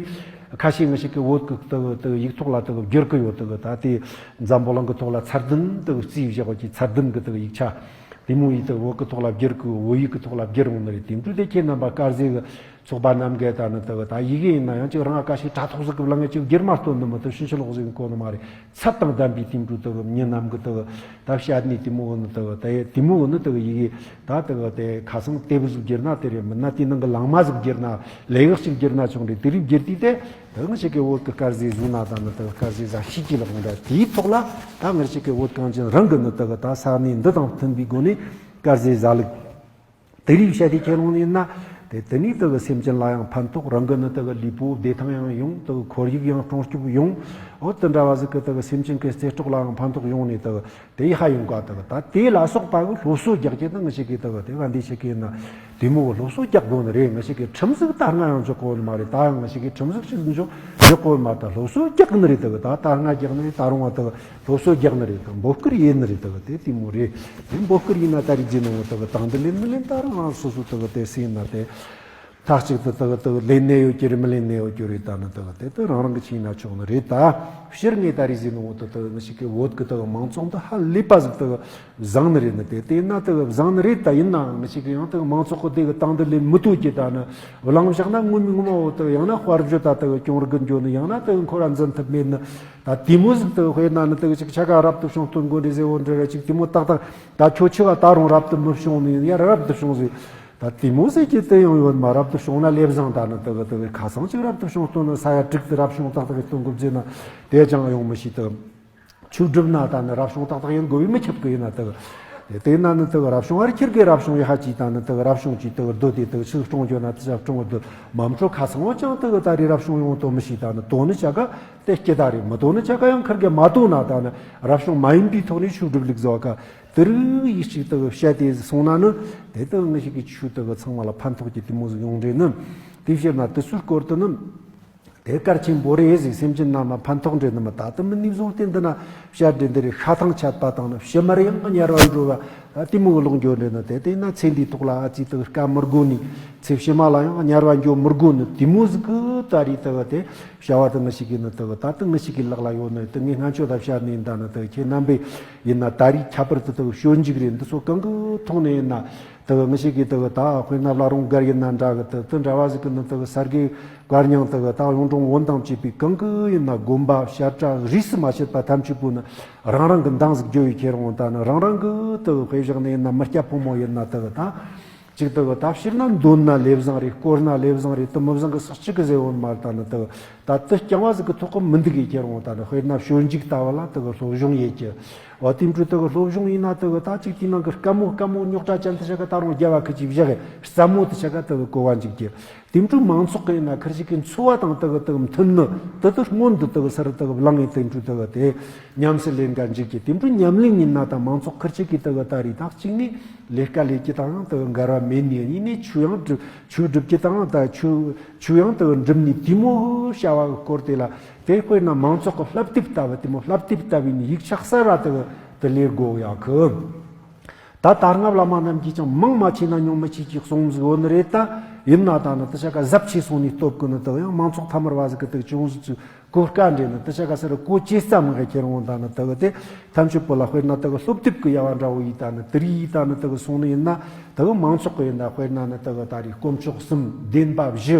ཁ་ཤས་ངི་ཞིག་གི་བོད་ཀྱི་དག་དག་ཡིག་ཐོག་ལ་དག་བསྒྱུར་གི་ཡོད། དག་ད་དེ་འཛམ་བུ་གླིང་གི་ཐོག་ལ་ཚད་ལྡན་དག་རྩིས་བཞག་པ་གི་ཚད་ལྡན་གི་དག་ཡིག་ཆ་དེ་མོ་ཡིས་དག་བོད་ཀྱི་ཐོག་ལ་བསྒྱུར་གི། བོད་ཡིག་གི་ཐོག་ལ་བསྒྱུར་འོང་ནི་རེད། དེ་འདྲ་དེ་ཁྱེད་རྣམ་པ་དཀར་ཟས་གི་ཚོགས་པ་རྣམས་གི་ད་ནི་དག་ད་ཡི་གེ་ཡིན་ན་ཡང་ཅིག་རང་ཁ་ཤས་དྲ་ཐོག་ཟིག་གི་བླངས་ངེ་ཅིག་བསྒྱུར་མ་སྟོན་ནི་མི་ཐུབ་ཕྱིན་ཅི་ལོག་ཟིག་གི་གོ་ནི་མ་རེད། ཚད་དང་ལྡན་པའི་དེ་འདྲ་དག་མྱི་རྣམས་གི་དག་ད་བཤད་ནི་དེ་མོ་གི་ནི་དག་ད་དེ་མོ་གི་ནི་དག་ཡི་གེ་ད་དག་དེ་ཁ་སང་དེབ་ཟིག་བསྒྱུར་ན་དེ་རེད། མིན་ན་དེ་ནང་གི་ལང་མ་ཟིག་བསྒྱུར་ན་ལས་གག་ཅིག་བསྒྱུར་ན་ཆོག་རེད། དེ་རིགས་བསྒྱུར་དུས་དེ་ད་ང་ཞིག་གི་བོད་ཀྱི་དཀར་ཟས་བཟོས་ན་ད་ནི་དག་དཀར་ཟས་ཟ་ཤེས་ཀྱི་ལག་འདྲ། དེའི་ཐོག་ལ་ད་ང་ཞིག་གི་བོད་གངས་ཅན་རང་གི་ནི་དག་ད་ས་གནས་འདི་དང་མཐུན་པའི་སྒོ་ནས་དཀར་ཟས་ཟ་ལུགས། དེ་རིགས་བཤད་དེ་ཁྱེད་རང་ཡིན་ན། དེ་དེ་ནས་དེ་གི་སེམས་ཅན་ལ་ཡང་ཕན་ཐོགས། རང་གི་ནི་དེ་གི་ལུས་པོ་བདེ་ཐང་ཡང་ཡོང་། དེ་གི་ཁོར་ཡུག་ཡང་སྲུང་སྐྱོབ་ཡོང་། འོ་དེ་འདྲ་བ་ཟིག་གི་དེ་གི་སེམས་ཅན་གི་རྩེ་སྲོག་ལ་ཡང་ཕན་ཐོགས་ཡོང་ནས་དེ་གི་དེ་ཡི་ཧ་ཡོང་ག་དེ་གི་ད་དེ་ལ་སོགས་པ་གི་སློབ་གསོ་རྒྱག་རྒྱུ་ནི་ང་ཞིག་གི་དེ་གི་དེ་ག་འདི་ཞིག་གི་ཡིན་ན་དེ་མོ་གི་སློབ་གསོ་རྒྱག་དགོས་ནི་རེད། ང་ཞིག་གི་ཁྲིམས་ཟིག་ད་སྔ་ཡང་འཇོག་དགོས་ནི་མ་རེད། ད་ཡང་ང་ཞིག་གི་ཁྲིམས་ཟིག་ཞིག་འཇོག་འཇོག་དགོས་ནི་མ་རེད། ད་སློབ་གསོ་རྒྱག་ནི་རེད། དེ་གི་ད་ད་སྔ་རྒྱག་ནི་རེད། ད་རུང་བ་དེ་གི་སློབ་གསོ་རྒྱག་ནི་རེད། དེ་འབོད་སྐུལ་ཡིན་ནི་རེད། དེ་གི་དེ་དེ་མོ་རེད། དེ་འབོད་སྐུལ་ཡིན་ན་ད་རིག་རྒྱུ་ནོ་དེ་གི་དང་དེ་ལེན་མི་ལེན་ད་རང་རང་སོ་སོ་དེ་གི་དེ་སེམས་ན་དེ་མཐའ་གཅིག་ཏུ་དེ་གི་དེ་གི་ལེན་ནས་ཡོད་ཀྱི་རེད། མི་ལེན་ནས་ཡོད་ཀྱི་རེད། ད་ནི་དེ་གི་དེ་དེ་རང་རང་གི་ཆིངས་ན་ཆོག་ནི་རེད། ད་ཕྱིར་ངས་ད་རིག་རྒྱུ་ནོ་དེ་དེ་གི་ང་ཞིག་གི་བོད་གི་དེ་གི་མང་ཚོགས་འདི་ཧ་ལས་པ་ཟིག་དེ་གི་བཟང་ནི་རེད། ནི་དེ་དེ་ན་དེ་གི་བཟང་ནི་རེད། ད་ཡིན་ནའང་ང་ཞིག་གི་ཡང་དེ་གི་མང་ཚོགས་གི་དེ་གི་དང་དེ་ལེན་མི་ཐུབ་ཀྱི། ད་ནི་བླངས་བཞག་ན་ངོ་མི་ངོ་མ་བོ་དེ་གི་ཡང་ན་དཔལ་འབྱོར་ད་དེ་གི་གྱོང་རག་གི་འགྱོ་ནི། ཡང་ན་དེ་གི་འཁོར་བ་འཛིན་ཐུབ་མེད་ནི། ད་དེ་མོ་ཟིག་དེ་དཔེར་ན་ནི་དེ་ཅིག་ཆ་ག་རབ་ཏུ་བྱུང་སྟོན་དགོས་འདྲ་ཟེར་བོ་འདྲ་ར་ཅིག་དེ་མོ་ཏག་ཏག་ད་ཁྱོད་ཆི་བ་ད་རུང་རབ་ཏུ་མི་བྱུང་ནི་ཡིན། ཡ་རབ་ཏུ་བྱུང་ཟིག་ད་དེ་མོ་ཟེར་གྱི་དེ་ཡང་ཡོད་མ། རབ་ཏུ་བྱུང་ན་ལེབ་བཟང་། ད་ནི་དེ་གི་དེ་གི་ཁ་སང་ཅིག་རབ་ཏུ་བྱུང་སྟོན་ན་ས་ཡ་དྲུག་ཏུ་རབ་བྱུང་ཏག་ཏག་སྟོན་དགོས་ཟེར་ན་དེ་ཅང་ཡོང་མི་ཤེས། དེ་ཆོས་སྒྲུབ་ན་ད་ནི་རབ་བྱུང་ཏག་ཏག་ཡིན་དགོས་པས་མི་ཁྱབ་གི་ཡིན་ན། དེ་གི་དེ་ན་ནི་དེ་གི་རབ་བྱུང་བར་ཁྱེར་གི་རབ་བྱུང་ཡི་ཧ་ཅིག་ད་ནི་དེ་གི་རབ་བྱུང་ཅིག་དེ་གི་སྡོད་དེ་དེ་གི་ཆོས་སྲུང་རྒྱུ་ན་དེ་ཅག་སྲུང་བ་དེ་མ་འཕྲོ་ཁ་སང་བ་ཅང་དེ་གི་ད་རེ་རབ་བྱུང་ཡོང་དོ་མི་ཤེས། ད་ནི་དོ་ནི་ཆ་ག་དེ་སྐྱེ་ད་རེད། མི་དོ་ནི་ཆ་ག་ཡང་ཁིར་གེ་མ་དོ་ན་ད་ནི་རབ་བྱུང་མ་ཡིན་པའི་ཐོག་ནས་ཆོས་སྒྲུབ་ལུགས་བཟོ་ག་དེ་རིགས་ཡིག་ཅིག་དེ་གི་བཤད་དེ་སོང་ན་ནི་དེ་དེ་ང་ཞིག་གི་ཆོས་དེ་གི་ཚང་མ་ལ་ཕན་ཐོགས་ཀྱི་དེ་མོ་ཟིག་ཡོང་རེད། ནི་དེ་བཤད་ན་དེ་ཚོའི་སྐོར་དུ་ནི་དེ་གལ་ཆེན་པོ་རེད་ཟིག་སེམས་ཅན་རྣམས་ལ་ཕན་ཐོགས་འདྲེ་ནི་མི། ད་དེ་མི་ནི་བཟུང་སྟེ་འདི་ན་བཤད་འདྲེ་འདི་རེད། ཤ་ཐང་ཆད་པ་དང་ནི་ཕྱི་མར་ཡང་དམྱལ་བར་འགྲོ་བ། ད་དེ་མོ་གི་ལོག་འགྱོ་འདྲེ་ནི་དེ་དེ་ན་ཚེ་འདིའི་ཐོག་ལ་ཨ་ཙི་དེ་གི་སྐབས་མི་དགོས་ནི། ཚེ་ཕྱི་མ་ལ་ཡང་དམྱལ་བར་འགྱོ་མི་དགོས་ནི། དེ་མོ་ཟིག་གི་ད་རེད། དེ་གི་དེ་བྱ་བ་དེ་ང་ཞིག་གི་ནི་དེ་གི་ད་དེ་ང་ཞིག་གི་ལག་ལ་ཡོད་ནི། དེ་ངས་སྔན་ཆད་ད་བཤད་ནི་ཡིན། ད་ནི་དེ་གི་ཁྱེད་རྣམ་པས་ཡིན་ན་ད་རེས་ཁྱད་པར་དུ་དེ་གི་སྤྱོད་འཇུག་རེད། འདི་ཚོ་གང་གི་ཐོག་ནས་ཡིན་ན་དེ་གི་ང་ཞིག་གི་དེ་གི་ད་དཔེར་ན་བླ་རུང་སྒར་ཡིན་ན་འདྲ་གི། དེ་དེ་འདྲ་བ་ཟིག་གི་ནི་དེ་གི་ས་དགེ་བཀའ་རྙིང་དེ་གི་ད་གཡུང་དྲུང་བོན་དང་བཅས་པའི་གང་གི་ཡིན་ན་དགོན་པ་བཤད་གྲྭ་རིས་སུ་མ་ཆད་པ་ཐམས་ཅད་པོ་ནི་རང་རང་གི་འདང་ཟིག་རྒྱོ་ཡི་ཁྱེར་འོང་། ད་ནི་རང་རང་གི་དེ་གི་དཔེ་བཞག་ནས་ཡིན་ན་མི་སྐྱ་ཕོ་མོ་ཡིན་ན་དེ་གི་ད། གཅིག་དེ་གི་ད་ཕྱིར་ན་འདོན་ན་ལེབ་བཟང་རེད། བསྐོར་ན་ལེབ་བཟང་རེད། དེ་མི་བཟང་གི་སག་ཅིག་གི་ཟེར་འོང་མ། ད་ནི་དེ་གི་ད་དེ་རྐྱང་བ་ཟིག་གི་ཐོག་གི་མི་འདུག་གི་ཁྱེར་འོང་། ད་ནི་དཔེར་ན་སྤྱོད་འཇུག་ལྟ་བུ་ལ་དེ་གི་སློབ་སྦྱོང་ཡེད་རྒྱུ། འོ་དེ་འཕྲོ་དེ་གི་སློབ་སྦྱོང་ཡིན་ན་དེ་གི་ད་གཅིག་དེའི་ནང་གི་དཀའ་མོ་དཀའ་མོ་རྙོག་དྲ་ཅན་དེ་ཆ་ག་ད་རུང་རྒྱལ་བ་ཁི་ཅིག་བཞག་གི་རྩ་མོ་དེ་ཆ་ག་དེ་གི་གོ་བ་འཇུག་རྒྱུ། དེ་འཕྲོ་མང་ཚོགས་ཀྱི་ཡིན་ན་ཁིར་ཞིག་གི་འཚོ་བ་དང་དེ་གི་དེ་གི་མཐུན་ནི་དེ་དེ་སྔོན་དུ་དེ་གི་སར་དེ་གི་བླངས་ཡིན། དེ་འཕྲོ་དེ་གི་དེ་ཉམས་སུ་ལེན་ག་འཇུག་རྒྱུ། དེ་འཕྲོ་ཉམས་ལེན་ཡིན་ན་ད་མང་ཚོགས་ཁིར་ཞིག་གི་དེ་གི་ད་རེས་ད་གཅིག་ནི་ལས་ཀ་ལས་རྒྱུ་དང་ཡང་དེ་གི་འགལ་བ་མེད་ནི། གཉིས་ནི་ཆོས་ཡང་སྒྲུབ་ཆོས་སྒྲུབ་རྒྱུ་དང་ད་ཆོས་ཆོས་ཡང་དེ་གི་འགྲུབ་ནི། དེ་མོ་བྱ་བ་གི་སྐོར་དེ་ལ་དེ་དཔེར་ན་མང་ཚོགས་ཀྱི་བསླབ་དེབ་ལྟ་བུ། དེ་མོ་བསླབ་དེབ་ལྟ་བུའི་ནི་ཡིག་ཆ་གསར་བ་དེ་གི་དེ་ལས་དགོས་ཡག་གི། ད་ད་སྔ་བླ་མ་རྣམས་ཀྱིས་ཀྱང་མང་མ་ཆེ་ན་ཉུང་མ་ཆེ་ཅིག་གསུངས་ཟིག་ཡོད་ནི་རེད། ད་ ཡིན་ན་ད་ནི་དེ་ཆ་ག་གཟབ་ཆེ་སོང་ནས་སྟོབས་ཀྱི་ནི་དག་ཡང་མང་ཚོགས་ཐ་མར་བ་ཟིག་གི་དག་ཅུང་ཟིག་ཅིག་གོ་དཀའ་འདྲེ་ནི་དེ་ཆ་ག་སར་གོ་ཅེ་ཙམ་གི་ཁྱེར་འོང་ད་ནི་དག་དེ་ཐམས་ཅད་པོ་ལ་དཔེར་ན་དག་སློབ་དེབ་ཀྱི་ཡ་བ་འདྲ་བོ་ཡིས་ད་ནི་དེ་རིགས་ཡིས་ད་ནི་དག་སོང་ནི་ཡིན་ན་དག་མང་ཚོགས་ཀྱི་ཡིན་ན་དཔེར་ན་ནི་དག་ད་རེས་དཀོན་མཆོག་གསུམ་བདེན་པ་བཞི་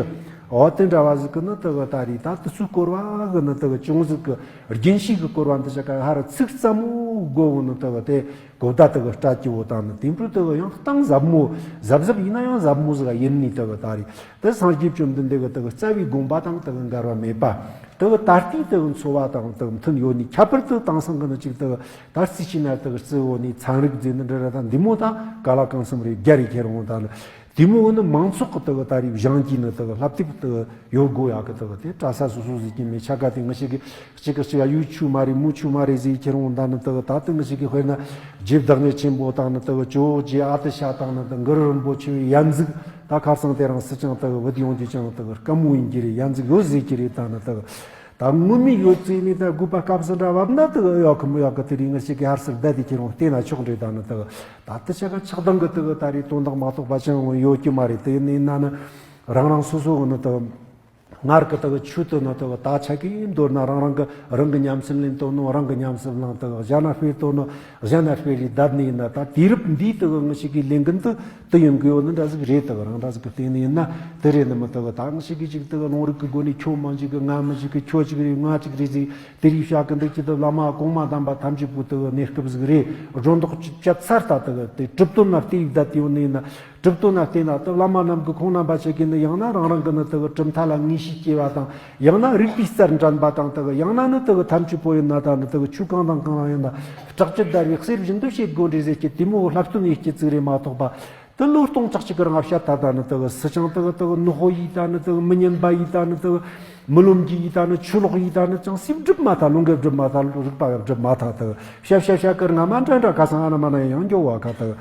འོ་དེ་འདྲ་བ་ཟིག་གི་ནི་དག་ད་རེས་ད་དེ་ཚོའི་སྐོར་བ་གི་ནི་དག་ཅུང་ཟིག་གི་རྒྱུན་ཤེས་ཀྱི་སྐོར་བ་འདི་ཆ་ག་ཧ་ར་ཚིག་ཙམ་མོ་དགོ་བོ་ནི་དག་དེ། གོ་བརྡ་དག་སྤྲད་ཀྱི་འོ་དང་ནི་དེང་དུས་དག་ཡང་གཏིང་ཟབ་མོ་གཟབ་གཟབ་ཡིན་ན་ཡང་ཟབ་མོ་ཟིག་ཡིན་ནི་དག་ད་རེད། དེ་སངས་རྒྱས་བཅོམ་ལྡན་འདས་ཀྱི་དག་རྩ་བའི་དགོངས་པ་དང་དག་འགལ་བ་མེད་པ། དག་ད་ལྟའི་དག་འཚོ་བ་དང་དག་མཐུན་ཡོད་ནི་ཁྱད་པར་དུ་དེང་སང་གི་ནི་ཅིག་དག་ད་རྩིས་ཆེ་ན་དག་རྩི་འོ་ནི་ཚན་རིག་རྫས་ནི་འདྲ་ར་དང་འདི་མོ་དང་ག་ལ་གང་འཚམ་རེ་རྒྱ་རེ་ཁྱེར་འོང་དང་ནི། དེ་མོ་བོ་ནི་མང་ཚོགས་ཀྱི་དག་ད་རེས་གཞུང་གི་ནི་དག་བསླབ་དེབ་དག་ཡོད་དགོ་ཡག་གི་དག་དེ་གྲྭ་ས་སོ་སོ་ཟིག་གི་མི་ཆ་ག་དེ་ང་ཞིག་གི་གཅིག་གི་གཅིག་ཡུལ་ཆུ་མ་རེད་མུ་ཆུ་མ་རེད་ཟིག་ཁྱེར་འོང་ད་ནི་དག་ད་དེ་ང་ཞིག་གི་དཔེར་ན་རྗེ་བདག་ཉིད་ཆེན་པོ་དང་ནི་དག་ཇོ་བོ་རྗེ་ཨ་ཏི་ཤ་དང་ནི་དག་གུ་རུ་རིན་པོ་ཆེ་ཡན་ཟིག་ད་ཁར་སང་དེ་རང་སི་ཅང་དག་བུད་ཡོང་རྒྱུ་ཅང་དག་དཀའ་མོ་ཡིན་གྱི་རེད། ཡན་ཟིག་ཡོད་ཟིག་གི་རེད། ད་ནི་དག་ད་ངོ་མི་ཡོད་ཙེ་ནི་ད་དགོས་པ་སྐབས་སུ་འདྲ་བབ་ན་དག་ཡོད་གི་མི་ཡོད་གི་དེ་རིང་ང་ཞིག་གི་ཧར་སིར་བསྡད་དེ་ཁྱེར་འོང་བལྟས་ན་ཆོག་འདྲེ། ད་ནི་དག་ད་དེ་ཆ་ག་ཆགས་སྡང་གི་དག་ད་རེས་དོན་དག་མ་གཏོགས་པ་ཅང་ཡོད་ཀྱི་མ་རེད། དེ་ནས་ན་ནི་རང་རང་སོ་སོ་གི་ནི་དག་སྔར་གི་དག་ཆོས་དུ་ནི་དག་ད་ཆ་གི་མདོར་ན་རང་རང་གི་རང་གི་ཉམས་སུ་ལེན་དོ་ནོ་རང་གི་ཉམས་སུ་བླངས་དག་གཞན་ན་སྤེལ་དོ་ནོ་གཞན་ན་སྤེལ་རེ་བསྡད་ནི་ཡིན་ན། ད་དུས་རབས་འདིའི་དག་ངི་ཞིག་གི་ལས་འགན་དུ་དུ་ཡོང་གི་ཡོད་ནི་འདྲ་ཟིག་རེད། དག་རང་འདྲ་ཟིག་གི་སྟེང་ནས་ཡིན་ན་དེ་རེད་ནི་མི་དག་ད་ངི་ཞིག་གི་ཅིག་དག་ལུང་རིགས་གི་སྒོ་ནས་ཁྱོད་མི་ཞིག་གི་ང་མི་ཞིག་གི་ཁྱོད་ཅིག་རེད་ང་ཅིག་རེད་ཟིག་དེ་རིགས་བཤད་གི་འདུག་ཀྱི་དུ་བླ་མ་གོང་མ་དམ་པ་ཐམས་ཅད་པོ་དུ་གནས་སྐབས་ཟིག་རེད། སྒྲོ་འདོགས་བཅད་ཚར་ད་དུ་དེ་གྲུབ་དོན་ན་བལྟས་ཡིག་བསྡད་དེ་ཡོད་ནི་ཡིན་ན། གྲུབ་དོན་ན་བལྟས་ན་དུ་བླ་མ་རྣམས་ཀྱི་ཁོང་རྣམ་པ་ཆེ་གི་ནི་ཡང་ན་རང་རང་གི་ནི་དུ་གྲུབ་མཐའ་ལ་ངེས་ཤེས་སྐྱེ་བ་དང་ཡང་ན་རིག་པའི་རྩལ་འགྲན་པ་དང་དུ་ཡང་ན་ནི་དུ་ཐམས་ཅད་པོ་ཡིན་ན་ད་ནི་དུ་ཆོས་གང་དང་གང་རང་ཡིན་ན་སྲོག་གཅོད་བརྡར་བའི་གསེར་བཞིན་དུ་བྱེད་དགོས་འདྲེ་ཟེར་གྱི་དེ་མོ་བསླབ་སྟོན་ཡིག་སྐྱེ་ཚིག་རེད་མ་གཏོགས་པ། དེ་ལོ་སྟོང་ཕྲག་གཅིག་གི་རིང་བཤད་ད་ད་ནི་དག་སི་ཅང་དག་དག་ནུ་ཧོ་ཡིས་ད་ནི་དག་མི་ཉན་པ་ཡིས་ད་ནི་དག་མི་ལོམ་གྱི་ཡིས་ད་ནི་ཆུ་ལོག་ཡིས་ད་ནི་ཅང་སིབ་སྒྲུབ་མ་ཐག་ལུང་གི་སྒྲུབ་མ་ཐག་རིག་པ་གི་སྒྲུབ་མ་ཐག་དག་བཤད་བཤད་བཤད་གི་རྔ་མ་འདྲ་འདྲ་ག་སང་ཨ་ན་མ་ན་ཡང་འགྱོ་བ་ག་དག་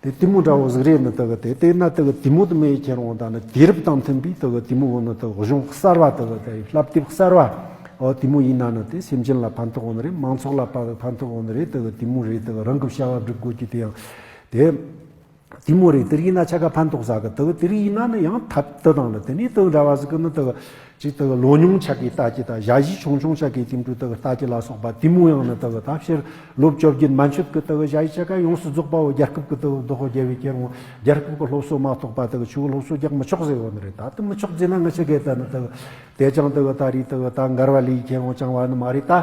དེ་དེ་མོ་འདྲ་བོ་ཟིག་རེད། ནི་དག་དེ་དེ་ན་དག་དེ་མོ་དུ་མེད་ཁྱེར་འོང་ད་ནི་དུས་རབས་དང་མཐུན་པའི་དག་དེ་མོ་བོ་ནི་དག་གཞུང་གསར་བ་དག་དེ་བསླབ་དེབ་གསར་བ་ཨོ་དེ་མོ་ཡིན་ན་ནི་དེ་སེམས་ཅན་ལ་ཕན་ཐོགས་འོང་ནི་རེད། མང་ཚོགས་ལ་ཕན་ཕན་ཐོགས་འོང་ནི་རེད། དག་དེ་མོ་རེད། དག་རང་གི་བྱ་བ་སྒྲུབ་དགོས་ཀྱི་དེ་ཡང་དེ། དེ་མོ་རེད། དེ་རིགས་ཡིན་ན་ཆ་ག་ཕན་ཐོགས་ས་གི་དེ་དེ་རིགས་ཡིན་ན་ནི་ཡང་ཐབས་དེ་དང་ནི་དེ་ནས་དེ་འདྲ་བ་ཟིག་གི་ནི་དེ་ཅིག་དེ་ལོ་ཉུང་ཆ་གི་ལྟ་ཀྱི་དང་ཞ་ཡི་ཆུང་ཆུང་ཆ་གི་དེ་འདྲ་དེ་ལྟ་ཀྱི་ལ་སོགས་པ་དེ་མོ་ཡང་ནི་དེ་ད་ཕྱིར་ལོ་བཅོ་བརྒྱད་མན་ཆད་གི་དེ་ཞ་ཡི་ཆ་ག་ཡོངས་སུ་རྫོགས་པའོ་རྒྱལ་ཁབ་གི་དེ་བདག་པོ་རྒྱལ་བའི་ཁྱེར་འོང་རྒྱལ་ཁབ་གི་སློབ་གསོ་མ་གཏོགས་པ་དེ་ཆུ་གི་སློབ་གསོ་རྒྱག་མི་ཆོག་ཟེར་ཡོད་ནི་རེད། ད་དེ་མི་ཆོག་ཟེར་ན་ང་ཆ་གི་དེ་ནི་དེ་དེ་ཅང་དེ་ད་རེས་དེ་ད་འགལ་བ་ལས་ཁྱེར་འོང་ཅང་བ་ནི་མ་རེད། ད་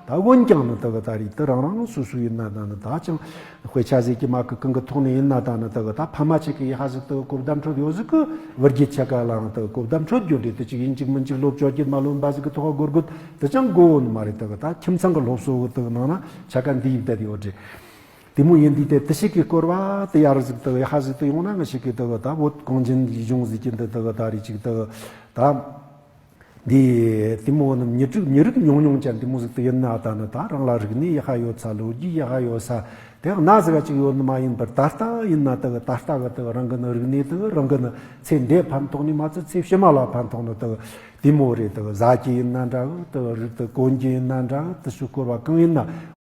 ད་འོན་ཀྱང་ནི་དེ་ད་རེས་དེ་རང་རང་སོ་སོ་ཡིན་ན་ད་ནི་ད་ཅང་། དཔེ་ཆ་ཟིག་གི་མ་གི་གང་གི་ཐོག་ནས་ཡིན་ན་ད་ནི་དག་ད་ཕ་མ་ཆེ་གི་ཡ་ཧ་ཟིག་དག་གོ་བརྡ་འཕྲོད་ཡོད་ཟིག་གི་བུ་རྒྱུད་ཆ་ག་ལའང་དག་གོ་བརྡ་འཕྲོད་རྒྱུ་འདྲེ་དེ་ཅིག་ཡིན་ཅིག་མིན་ཅིག་ལོ་བཅོ་བརྒྱད་མ་ལོན་པ་ཟིག་གི་ཐོག་གོ་དགོས་དེ་ཅང་གོ་བོ་ནི་མ་རེད། དག་ད་ཁྱིམ་ཚང་གི་སློབ་གསོ་གི་དག་ནང་ན་ཆ་ག་འདི་ཡིག་བསྡད་ཡོད་རེད། དེ་མོ་ཡིན་དུས་དེ་དེ་ཞིག་གི་སྐོར་བ་དེ་ཡར་ཟིག་དག་ཡ་ཧ་ཟིག་དུ་ཡོང་ན་ང་ཞིག་གི་དག་ད་བོད་གངས་ཅན་གཞུང་ཟིག་གི་འདི་དག་ད་རེ་ཅིག་དག་ད། འདི་དེ་མོ་ནི་མི་རིགས་མི་རིགས་ཉུང་ཉུང་ཅན་དེ་མོ་ཟིག་ཏུ་ཡིན་ན་ད་ནི་ད་རང་ལ་རིག་གནས་ཡག་ཡོད་ས་ལོ་རྒྱུས་ཡག་ཡོད་ས་དེ་ཡང་ན་ཟིག་ག་ཅིག་ཡོད་ནི་མ་ཡིན་པར་ད་ལྟ་ཡིན་ན་དག་ད་ལྟ་གི་དག་རང་གི་ནི་རིག་གནས་དག་རང་གི་ནི་ཚེ་འདས་ཕན་ཐོགས་ནི་མ་ཚད་ཚེ་ཕྱི་མ་ལ་ཕན་ཐོགས་ནི་དག་དེ་མོ་རེད། དག་ཟ་རྒྱུ་ཡིན་ན་འདྲ་གི་དག་རིག་དག་གོན་རྒྱུ་ཡིན་ན་འདྲ་གི་དེ་ཚོ་སྐོར་བ་གང་ཡིན་ན་